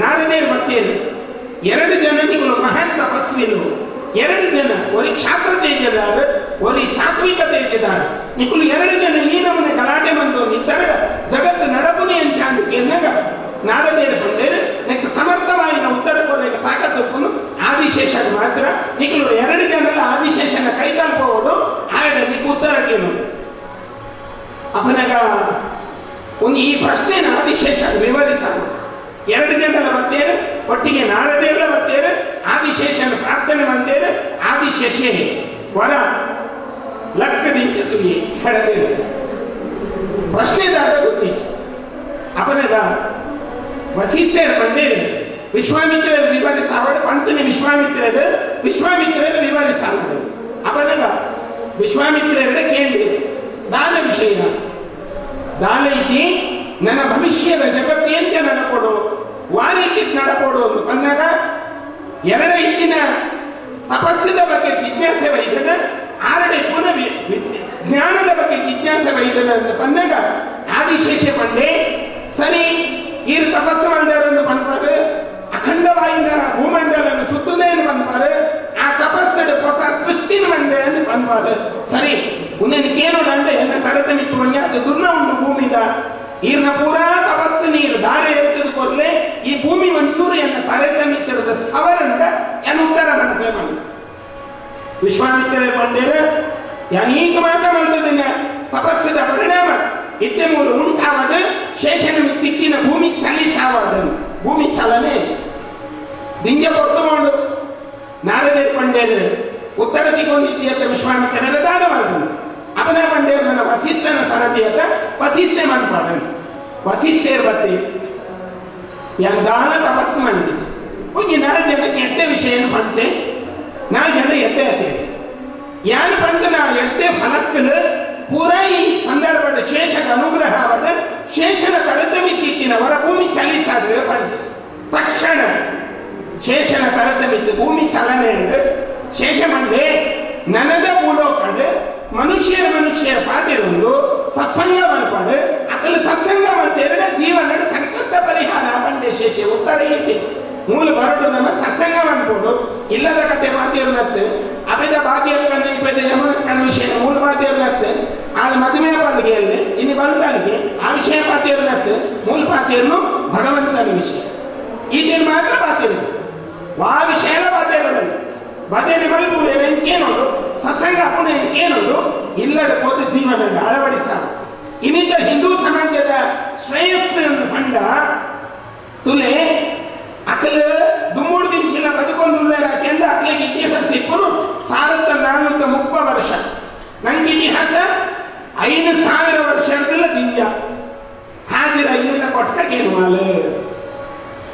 ನಾರದೇ ಬರ್ತೇನೆ. ಎರಡು ಜನನಿಗಳು ಮಹಾನ್ ತಪಸ್ವಿಲು, ಎರಡು ಜನ ಒರಿ ಕ್ಷಾತ್ರ ತೇಜದಾರ, ಒರಿ ಸಾತ್ವಿಕ ತೇಜದಾರ. ನಿಕುಲು ಎರಡು ಜನ ಈ ನಮನೆ ಗಲಾಟೆ ಬಂದು ಇತರ ಜಗತ್ತು ನಡಪುನಿ ಅಂಚಾಂದು ಕೇಂದಾಗ ನಾರದೇರು ಬಂದೇರು ನೆಕ್ ಸಮರ್ಥವಾಯಿನ ಉತ್ತರ ಕೊರಗೆ ತಾಕತ್ತುಪ್ಪನು ಆದಿಶೇಷ ಮಾತ್ರ. ನಿಕುಲು ಎರಡು ಜನಲ್ಲ ಆದಿಶೇಷನ ಕೈ ತಲುಪೋದು ಆಡ ನಿಕ್ ಉತ್ತರಕ್ಕೇನು ಅಪನಾಗ ಒಂದು ಈ ಪ್ರಶ್ನೆನ ಆದಿಶೇಷ ವಿವರಿಸ. ಎರಡು ಜನರ ಬರ್ತೇನೆ, ಒಟ್ಟಿಗೆ ನಾರದೇವರ ಬರ್ತೇನೆ, ಆದಿಶೇಷನ ಪ್ರಾರ್ಥನೆ ಬಂದೇನೆ. ಆದಿಶೇಷೇ ವರ ಲಕ್ಕದಿಂಚ ತುಯಿ ಹೆಡದೇರು ಪ್ರಶ್ನೆದಾದ ಗೊತ್ತಿಚ್ಚು. ಅಪನಗ ವಸಿಷ್ಠರ ಬಂದೇನೆ ವಿಶ್ವಾಮಿತ್ರರು ವಿವರಿಸಾವಡ ಪಂತನಿ ವಿಶ್ವಾಮಿತ್ರರು ವಿಶ್ವಾಮಿತ್ರರು ವಿವರಿಸಾವಡು. ಅಪನಗ ವಿಶ್ವಾಮಿತ್ರರ ಕೇಳಿ ದಾನ ವಿಷಯ ದಾನ ಇತಿ ನನ್ನ ಭವಿಷ್ಯದ ಜಗತ್ತೇಂಚ ನಡಕೊಡು ವಾರೀತಿ ನಡಕೊಡು ಅಂತ ಬಂದಾಗ ಎರಡ ಇತ್ತಿನ ತಪಸ್ಸಿದ ಬಗ್ಗೆ ಜಿಜ್ಞಾಸೆ ವೈದನ, ಆರಡೆ ಪುನಃ ಜ್ಞಾನದ ಬಗ್ಗೆ ಜಿಜ್ಞಾಸೆ ವೈದನ ಅಂತ ಬಂದಾಗ ಆದಿಶೇಷ ಬಂಡೆ ಸರಿ ಈರು ತಪಸ್ಸು ಮಾಡಿದವರನ್ನು ಬಂದ್ಪಾರು, ಅಖಂಡವಾಯಿನ ಭೂಮಂಡಲನ್ನು ಸುತ್ತದೇನು ಬಂದ್ಪಾರು, ಆ ತಪಸ್ಸು ಹೊಸ ಸೃಷ್ಟಿನ ಬಂದೆ ಅಂತ ಬಂದ್ಪಾರು. ಸರಿ ಉನ್ನೇನು ದಂಡೆ ಎನ್ನ ತರತಮಿತ್ತು ಅದು ದುರ್ನ ಉಂಟು ಭೂಮಿದ ಈರ್ನ ಪೂರಾ ತಪಸ್ಸು ನೀರು ದಾರೆ ಎಳೆದು ಕೊರ್ಲೆ ಈ ಭೂಮಿ ಒಂಚೂರು ಎನ್ನ ತರತಮಿತ್ತಿರದ ಸವರಂಡ ಎನ್ನ ಉತ್ತರ ಬಂದ್ರೆ ಬಂದ ವಿಶ್ವಾಮಿತ್ರ ಬಂದೇರ ಯಾನೀಕ ಮಾತ್ರ ಬಂದದಿನ ತಪಸ್ಸಿದ ಪರಿಣಾಮ ಇತ್ತೆ ಮೂರು ಉಂಟಾವದು ಶೇಷನ ತಿಕ್ಕಿನ ಭೂಮಿ ಚಲಿಸಾವದು ಭೂಮಿ ಚಲನೆ ದಿಂಜ ಕೊಟ್ಟು ಮಾಡು ನಾರದೇರ್ ಪಂಡೇರು ಉತ್ತರ ದಿಕ್ಕೊಂದಿದ್ಯತ್ತ ವಿಶ್ವಾಮಿತ್ರರ ದಾನವಾದನು. ಅಪನ ಪಂಡೇರು ನನ್ನ ವಸಿಷ್ಠನ ಸರದಿಯತ್ತ ವಸಿಷ್ಠೆ ಮನ್ಪಾಡನು. ವಸಿಷ್ಠೇರ್ ಬತ್ತಿ ಯಾನ್ ದಾನ ತಪಸ್ಸು ಮಾಡಿದಿச்சு ಹೋಗಿ ನಾಲ್ಕು ಜನಕ್ಕೆ ಎಟ್ಟೆ ವಿಷಯ ಪಂತೆ, ನಾಲ್ಕು ಜನ ಎಟ್ಟೆ ಅದೇ ಯಾನು ಪಂತ ನಾ ಎಟ್ಟೆ ಫಲಕ್ಕಲು ಪೂರ ಈ ಸಂದರ್ಭದ ಶೇಷಕ ಅನುಗ್ರಹ ಆವದ ಶೇಷನ ತರತಮಿತ್ತಿನ ವರ ಭೂಮಿ ಚಲಿಸಾದ ಪಂತೆ. ತಕ್ಷಣ ಶೇಷನ ತರತಮಿತ್ತು ಭೂಮಿ ಚಲನೆ ಎಂದು ಶೇಷ ಮಂಡೆ ನನದ ಭೂಲೋಕಡು ಮನುಷ್ಯರ ಮನುಷ್ಯರ ಪಾತಿರೊಂದು ಸತ್ಸಂಗ ಮಲ್ಪಾಡು ಅಕಲು ಸತ್ಸಂಗ ಮಂತೇರಡ ಜೀವನದ ಸಂಕಷ್ಟ ಪರಿಹಾರ ಪಂಡೆ ಶೇಷ ಉತ್ತರ ಐತಿ. ಮೂಲ ಬರಡು ನಮ್ಮ ಸತ್ಸಂಗ ಅನ್ಬೋದು ಇಲ್ಲದ ಕತೆ ಮಾತಿರ್ನತ್ತೆ ಅಪೇದ ಭಾಗ್ಯಕ್ಕನ್ನ ಇಪೇದ ಯಮನಕ್ಕನ ವಿಷಯ ಮೂಲ ಮಾತಿರ್ನತ್ತೆ ಆಗ ಮದುವೆ ಪಾಲಿಗೆ ಅಲ್ಲಿ ಇನ್ನು ಬಲ್ತಾಲಿಗೆ ಆ ವಿಷಯ ಪಾತಿರ್ನತ್ತೆ ಮೂಲ ಪಾತಿರ್ನು ಭಗವಂತನ ವಿಷಯ ಈ ದಿನ ಮಾತ್ರ ಪಾತಿರು ವಾ ವಿಷಯ ಎಲ್ಲ ಪಾತಿರೋದಲ್ಲ ಭಜನೆ ಮಲ್ಪುವೆ ಎಂಕೇನೋಡು ಸತ್ಸಂಗ ಅಪ್ಪಣ ಎಂಕೇನೋಡು ಇಲ್ಲಡ ಹೋದ ಜೀವನದ ಅಳವಡಿಸ ಇನ್ನಿದ್ದ ಹಿಂದೂ ಸಮಾಜದ ಶ್ರೇಯಸ್ಸು ಕಂಡ ತುಲೆ ಅಕಲ ದುಮ್ಮೂಡು ದಿಂಚಿಲ್ಲ ಬದುಕೊಂಡುಲ್ಲ ಯಾಕೆಂದ್ರೆ ಅಕಲಿಗೆ ಇತಿಹಾಸ ಸಿಕ್ಕನು 1430 ವರ್ಷ ನಂಗೆ ಇತಿಹಾಸ 5000 ವರ್ಷ ಹಿಡಿದಿಲ್ಲ ದಿಂಜ ಹಾಜಿರ ಇಲ್ಲ ಕೊಟ್ಕೇನು ಮಾಲು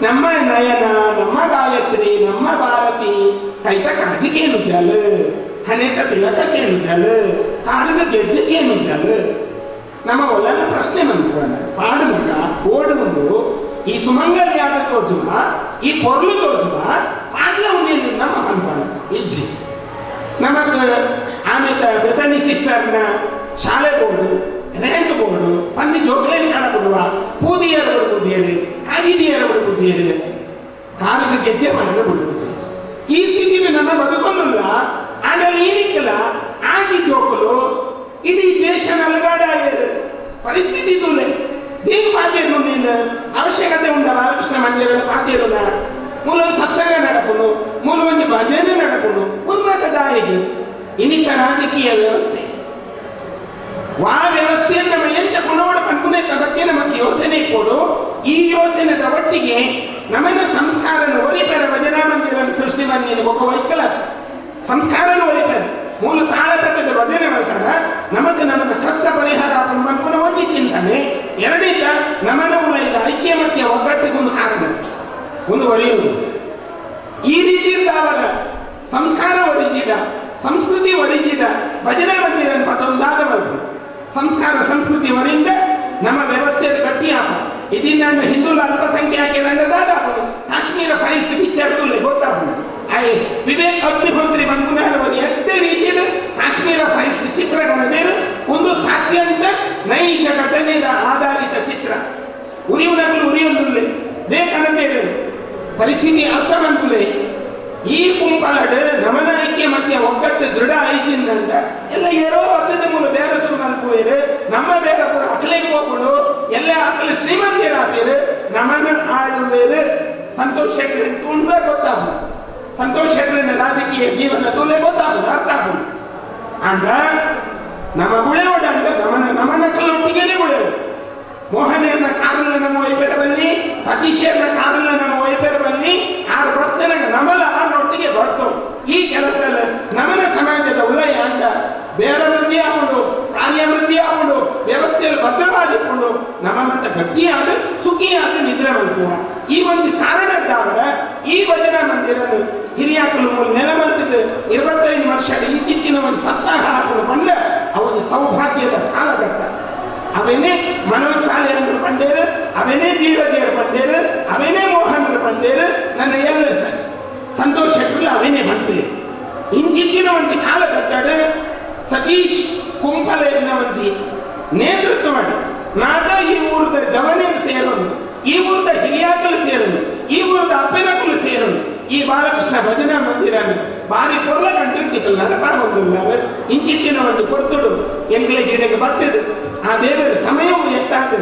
ನಮ್ಮ ನಯನ ನಮ್ಮ ಗಾಯತ್ರಿ ನಮ್ಮ ಭಾರತಿ ಕೈತ ಕಾಜಿಕೇನು ಜಲ ಹನೇಕ ತಿಲಕಕ್ಕೇನು ಜಲ ಕಾಲಿಗೆ ಗೆಜ್ಜಕ್ಕೇನು ಜಲ ನಮ್ಮ ಒಲನ ಪ್ರಶ್ನೆ ಬಂತು ಪಾಡುವಾಗ ಓಡುವುದು ಈ ಸುಮಂಗಲಿಯಾದ ತೋಜುವ ಈ ಪೊರ್ಲು ತೋಜುವ ಆಗಲೇ ಒಂದು ನಮ್ಮ ಪನ್ಪಾನ ಇಜ್ಜಿ ನಮಕ್ ಆಮೇಲೆ ಬೆತನಿ ಸಿಸ್ಟರ್ನ ಶಾಲೆ ಬೋರ್ಡು ರ್ಯಾಂಕ್ ಬೋರ್ಡು ಪಂದಿ ಜೋಕ್ಲೇನ್ ಕಡಬಿಡುವ ಪೂದಿಯರ ಬಿಡು ಪೂಜೆಯರು ಕಾಜಿದಿಯರ ಬಿಡು ಪೂಜೆಯರು ಕಾಲಿಗೆ ಗೆಜ್ಜೆ ಮಾಡಿದ್ರೆ ಬಿಡು ಪೂಜೆ ಈ ಸ್ಥಿತಿಗೆ ನನ್ನ ಬದುಕೊಂಡಿಲ್ಲ. ಆಮೇಲೆ ಏನಿಕ್ಕಲ್ಲ ಆಗಿ ಜೋಕಲು ಇಡೀ ದೇಶ ನಲಗಾಡ ಪರಿಸ್ಥಿತಿ ತುಲೆ ದೇವ ಪಾತಿಯರು ನೀನು ಅವಶ್ಯಕತೆ ಉಂಟ ಬಾಲಕೃಷ್ಣ ಮಂದಿರದ ಪಾತಿಯರುನ ಮೂಲ ಸತ್ಸಂಗ ನಡಪುನು ಮೂಲ ಒಂದು ಭಜನೆ ನಡಪುನು ಉನ್ನತ ದಾರಿಗೆ ಇನ್ನಿತ ರಾಜಕೀಯ ವ್ಯವಸ್ಥೆ ವಾ ವ್ಯವಸ್ಥೆಯನ್ನು ನಮ್ಮ ಎಂಚ ಕೊನೋಡ ಪನ್ಪುನೆತ್ತ ಬಗ್ಗೆ ನಮಗೆ ಯೋಚನೆ ಕೊಡು. ಈ ಯೋಚನೆದ ಒಟ್ಟಿಗೆ ನಮನ ಸಂಸ್ಕಾರನ ಒರಿಪೆರ ಭಜನಾ ಮಂದಿರನ್ನು ಸೃಷ್ಟಿ ಮಂದಿನ ಒಬ್ಬ ವೈಕಲ ಸಂಸ್ಕಾರನ ಒರಿಪೆರ ಮೂಲ ತಾಳಪದ್ಧದ ಭಜನೆ ಮಾಡ್ತಾರ ನಮಗೆ ನಮ್ಮನ ಕಷ್ಟ ಪರಿಹಾರ ಪನ್ಪುನ ಒಂದು ಚಿಂತನೆ. ಎರಡಿದ್ದ ನಮನ ಉಲೈದ ಐಕ್ಯಮತ್ಯ ಒಗ್ಗಟ್ಟಿಗೊಂದು ಕಾರಣ ಒಂದು ಒರೆಯುವುದು. ಈ ರೀತಿಯಿಂದ ಅವರ ಸಂಸ್ಕಾರ ಒರಿಜಿದ ಸಂಸ್ಕೃತಿ ಒರಿಜಿದ ಭಜನೆ ಮಂದಿರ ಪದೊಂದಾದ ಬರ್ಪು ಸಂಸ್ಕಾರ ಸಂಸ್ಕೃತಿ ವರಿಂದ ನಮ್ಮ ವ್ಯವಸ್ಥೆಯ ಗಟ್ಟಿಯಾಪ. ಇದನ್ನ ಹಿಂದೂಲ ಅಲ್ಪಸಂಖ್ಯಾತರಂಗದಾದ ಕಾಶ್ಮೀರ ಫೈಲ್ಸ್ ಪಿಕ್ಚರ್ ತುಲೆ ಗೊತ್ತಾಪು I Vivek Agnihotri ಬಂಗುನಾರವರು ಎಡ್ಡೆ ರೀತಿಯ ಕಾಶ್ಮೀರ ಫೈಲ್ಸ್ ಚಿತ್ರಗಣದೇರು ಒಂದು ಸಾಧ್ಯಂತ ನೈಜ ಘಟನೆಯ ಆಧಾರಿತ ಚಿತ್ರ. ಉರಿಯುನಗಲು ಉರಿಯೊಂದುಲ್ಲೆ ಬೇಕನಂದೇರು ಪರಿಸ್ಥಿತಿ ಅರ್ಥ ಮಂಕುಲೆ. ಈ ಕುಂಪಲಡು ನಮನ ಐಕ್ಯ ಮಧ್ಯ ಒಗ್ಗಟ್ಟು ದೃಢ ಐಜಿಂದ ಎಲ್ಲ ಏರೋ ಬದ್ಧದ ಮೂಲ ಬೇರೆ ಸುರು ಮಲ್ಪುವೇರು ನಮ್ಮ ಬೇರೆ ಪೂರ ಅಖಲೆಗೆ ಹೋಗುಳು ಎಲ್ಲ ಅಖಲ ಶ್ರೀಮಂತಿರಾಪೇರು ನಮನ ಆಡುವೇರು. ಸಂತೋಷ್ ಶೆಟ್ಟರ್ ತುಂಬ ಗೊತ್ತಾಗು, ಸಂತೋಷ್ ಶೆಟ್ಟರಿನ ರಾಜಕೀಯ ಜೀವನ ತುಲೆ ಗೊತ್ತಾಗುದು ಅರ್ಥ ಆಗುದು. ಅಂದ ನಮ್ಮ ಗುಳೆಯೋಡ ಅಂದ ನಮನ ನಮನಕ್ಕಲೊಟ್ಟಿಗೆನೆ ಗುಳೆಯೋಡು. ಮೋಹನೆಯನ್ನ ಕಾರನ್ನ ನಮ್ಮ ವೈಪೇರಬಲ್ಲಿ, ಸತೀಶನ್ನ ಕಾರನ್ನ ನಮ್ಮ ವೈಪೇರಬಲ್ಲಿ, ಆರು ಭಕ್ತನಾಗ ನಮಲ ಆರೊಟ್ಟಿಗೆ ಬರ್ತೋ. ಈ ಕೆಲಸ ನಮನ ಸಮಾಜದ ಉಲಯ ಅಂಡ ಬೇಡ ವೃದ್ಧಿ ಆಕೊಂಡು ಕಾರ್ಯವೃದ್ಧಿ ಆಕೊಂಡು ವ್ಯವಸ್ಥೆಯಲ್ಲಿ ಭದ್ರವಾಗಿಕೊಂಡು ನಮ್ಮ ಮತ್ತೆ ಗಟ್ಟಿಯಾದ ಸುಖಿಯಾದ ನಿದ್ರೆ ಮಲ್ಪುವ ಈ ಒಂದು ಕಾರಣದ್ದಾವರ ಈ ಭಜನಾ ಮಂದಿರನು ಹಿರಿಯಾಕಲು ಮೂಲ ನೆಲಮಂತದ 25 ವರ್ಷ ಇತ್ತೀಚಿನ ಒಂದು ಸಪ್ತಾಹ ಹಾಕೊಂಡು ಬಂದ ಅವನ ಸೌಭಾಗ್ಯದ ಕಾಲಘಟ್ಟ. ಅವೇನೇ ಮನೋಜ್ ಸಾಲೆ ಪಂಡೇರು, ಅವೇನೇ ಧೀರಜೇರು ಪಂಡೇರು, ಅವೇನೇ ಮೋಹನ್ರ ಪಂಡೇರು, ನನ್ನ ಎಲ್ಲ ಸಂತೋಷ್ ಶೆಟ್ಟರ್ಲು ಅವೇನೇ ಬಂತು. ಇಂಚಿತ್ತಿನ ಒಂಜಿ ಕಾಲಘಟ್ಟಡು ಸತೀಶ್ ಕುಂಪಲೆಯನ್ನ ಒಂಜಿ ನೇತೃತ್ವ ಮಾಡಿ ನಾಟ ಈ ಊರದ ಜವನಿಯರು ಸೇರೋನು, ಈ ಊರದ ಹಿರಿಯಾಕಲು ಸೇರೋನು, ಈ ಊರದ ಅಪ್ಪಿನಕಲು ಸೇರೋನು. ಈ ಬಾಲಕೃಷ್ಣ ಭಜನಾ ಮಂದಿರ ಬಾರಿ ಪೊರ್ಲ ಕಂಟಿಟ್ಟಿಕಲ್ ನಡಪ ಬಂದುಲ್ಲಾರು. ಇಂಚಿತ್ತಿನ ಒಂದು ಪೊರ್ತುಡು ಎಂಗ್ಲಿಗೆ ಇಡಕ್ಕೆ ಬರ್ತದೆ. ಆ ದೇವರ ಸಮಯವು ಎತ್ತಾದ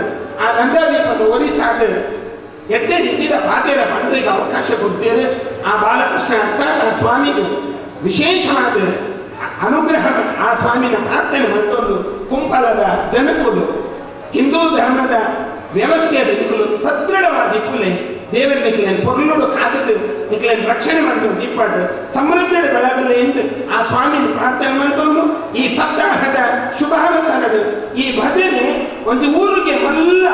ಆ ನಂದಾದೀಪದ ಒರಿಸಾದ ಎಡ್ಡೆ ರೀತಿಯ ಪಾತೆರ ಪಂಡ್ರಿಗೆ ಅವಕಾಶ ಕೊಡ್ತೇವೆ. ಆ ಬಾಲಕೃಷ್ಣ ಅಂತ ಆ ಸ್ವಾಮಿಗೆ ವಿಶೇಷವಾದ ಅನುಗ್ರಹ ಆ ಸ್ವಾಮಿನ ಪ್ರಾರ್ಥನೆ ಮತ್ತೊಂದು ಕುಂಪಲದ ಜನಕುಲು ಹಿಂದೂ ಧರ್ಮದ ವ್ಯವಸ್ಥೆಯ ನಿಖಲು ಸದೃಢವಾದ ಇಪ್ಪುಲೆ ದೇವರ ನಿಖಲೇನು ಪೊರ್ಲುಡು ಕಾದದು ನಿಖಲೇನು ರಕ್ಷಣೆ ಮಾಡ್ತು ದಿಪ್ಪಾಡು ಸಮೃದ್ಧಿ ಬೆಳಗಲೆ ಎಂದು ಆ ಸ್ವಾಮಿನ ಪ್ರಾರ್ಥನೆ ಮಾಡ್ತೊಂದು ಈ ಸಪ್ತಾಹದ ಶುಭಾವಸರಡು ಈ ಭಜನೆ ಒಂದು ಊರಿಗೆ ಮಲ್ಲ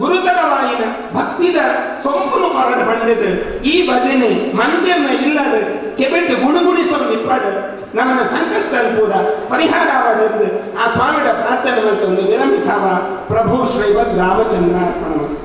ಗುರುತರವಾಯಿನ ಭಕ್ತಿದ ಸೊಂಪುನು ಕೊರಡು ಬಂದಿದ್ದು ಈ ಭಜನೆ ಮಂದಿರನ ಇಲ್ಲದ ಕೆಬೆಟ್ಟು ಗುಣಗುಣಿಸೋ ನಿಪ್ಪಾಡು ನಮ್ಮನ ಸಂಕಷ್ಟ ಪೂರ ಪರಿಹಾರವಾದದ್ದು ಆ ಸ್ವಾಮಿಯ ಪ್ರಾರ್ಥನೆ ಮಾಡ್ತೊಂದು ವಿರಮಿಸಾವ. ಪ್ರಭು ಶ್ರೀಮದ್ ರಾಮಚಂದ್ರ ಅರ್ಪಣಮಸ್ತು.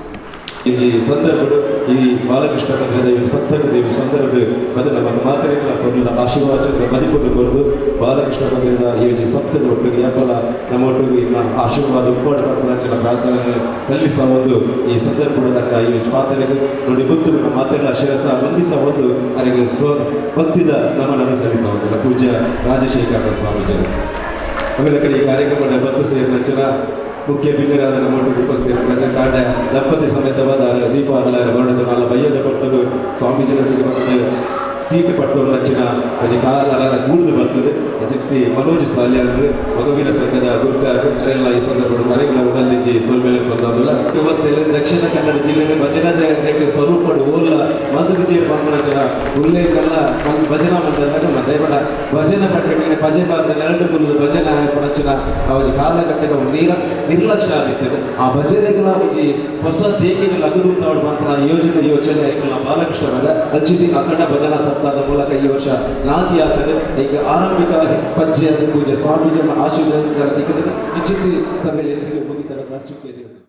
ಈ ಸಂದರ್ಭ ಈ ಬಾಲಕೃಷ್ಣ ಮಂದಿರದ ಈ ಸತ್ಸಂಗದ ಈ ಸಂದರ್ಭ ಬದಲ ಮತ್ತು ಮಾತರಿಗಳ ಕೊರಲಿಲ್ಲ ಆಶೀರ್ವಾಚನ ಮದಿಕೊಂಡು ಕೊರದು ಬಾಲಕೃಷ್ಣ ಮಂದಿರದ ಈ ಸಂಸ್ಥೆದ ಒಟ್ಟಿಗೆ ಯಾಪಲ ನಮ್ಮ ಒಟ್ಟಿಗೆ ಇನ್ನ ಆಶೀರ್ವಾದ ಉಪ್ಪಾಡು ಪರಪರಂಚನ ಪ್ರಾರ್ಥನೆ ಸಲ್ಲಿಸುವ ಒಂದು ಈ ಸಂದರ್ಭದ ಈ ಮಾತರಿಗೆ ನೋಡಿ ಬಂದು ನಮ್ಮ ಮಾತೆಲ್ಲ ಶಿರಸ ವಂದಿಸ ಒಂದು ಅವರಿಗೆ ಸ್ವ ಭಕ್ತಿದ ನಮನನ್ನು ಸಲ್ಲಿಸುವಂತಿಲ್ಲ ಪೂಜ್ಯ ರಾಜಶೇಖರ ಸ್ವಾಮೀಜಿ. ಆಮೇಲೆ ಕಡೆ ಈ ಕಾರ್ಯಕ್ರಮದ ಬದ್ದು ಸೇರಿದ ಮುಖ್ಯ ಬಿನ್ನರಾದ ನಮ್ಮ ಒಟ್ಟಿಗೆ ಉಪಸ್ಥಿತರು ಕಾಡ ದಂಪತಿ ಸಮೇತವಾದ ದೀಪ ಅಲ್ಲ ಹೊರಡದ ನಾಲ ಬಯ್ಯದ ಕೊಟ್ಟರು ಸ್ವಾಮೀಜಿಯೊಟ್ಟಿಗೆ ಬಂದು ಸೀಟು ಪಟ್ಟರು ಲಕ್ಷಣ ಒಂಜಿ ಕಾಲ ಕೂಡಿದು ಬರ್ತದೆ. ಶಕ್ತಿ ಮನೋಜ್ ಸಾಲ್ಯಾನ್ ಮಗುವಿನ ಸಂಘದ ಗುರುಕಾರ ಅರೆಲ್ಲ ಈ ಸಂದರ್ಭ ಅರೆಗಳ ಉಡಲ್ದಿಂಜಿ ಸೋಲ್ಮೇಲೆ ಸಂದರ್ಭ ವ್ಯವಸ್ಥೆಯಲ್ಲಿ ದಕ್ಷಿಣ ಕನ್ನಡ ಜಿಲ್ಲೆಯ ಭಜನಾ ಸ್ವರೂಪಡು ಓಲ್ಲ ಮಂದದ ಪಂಪನ ಉಲ್ಲೇಖಲ್ಲ ಭಜನಾ ಮಂಡಲ ಮತ್ತೆ ಭಜನೆ ಪಟ್ಟೆ ಪಜೆ ಬಾರದ ನೆರಳು ಮುಲ್ಲ ಭಜನಾ ಪಣಚಿನ ಆ ಒಂಜಿ ಕಾಲಘಟ್ಟದ ನೀರ ನಿರ್ಲಕ್ಷ್ಯ ಆಗಿರ್ತದೆ. ಆ ಭಜನೆಗಳ ಒಂಜಿ ಹೊಸ ದೇಕಿನ ಲಗದು ಪಂಪನ ಯೋಜನೆ ಯೋಚನೆ ಬಾಲಕೃಷ್ಣ ಅಂಚಿತಿ ಅಖಂಡ ಭಜನಾ ಸಪ್ತಾಹದ ಮೂಲಕ ಈ ವರ್ಷ ನಾಂದಿ ಆಗ್ತದೆ. ಈಗ ಆರಂಭಿಕ ಪಜ್ಜೆ ಪೂಜೆ ಸ್ವಾಮೀಜಿಯ ಆಶೀರ್ವಾದ ಇಚ್ಛಿಸಿ ಸಭೆಯಲ್ಲಿ ಮುಗಿತರ.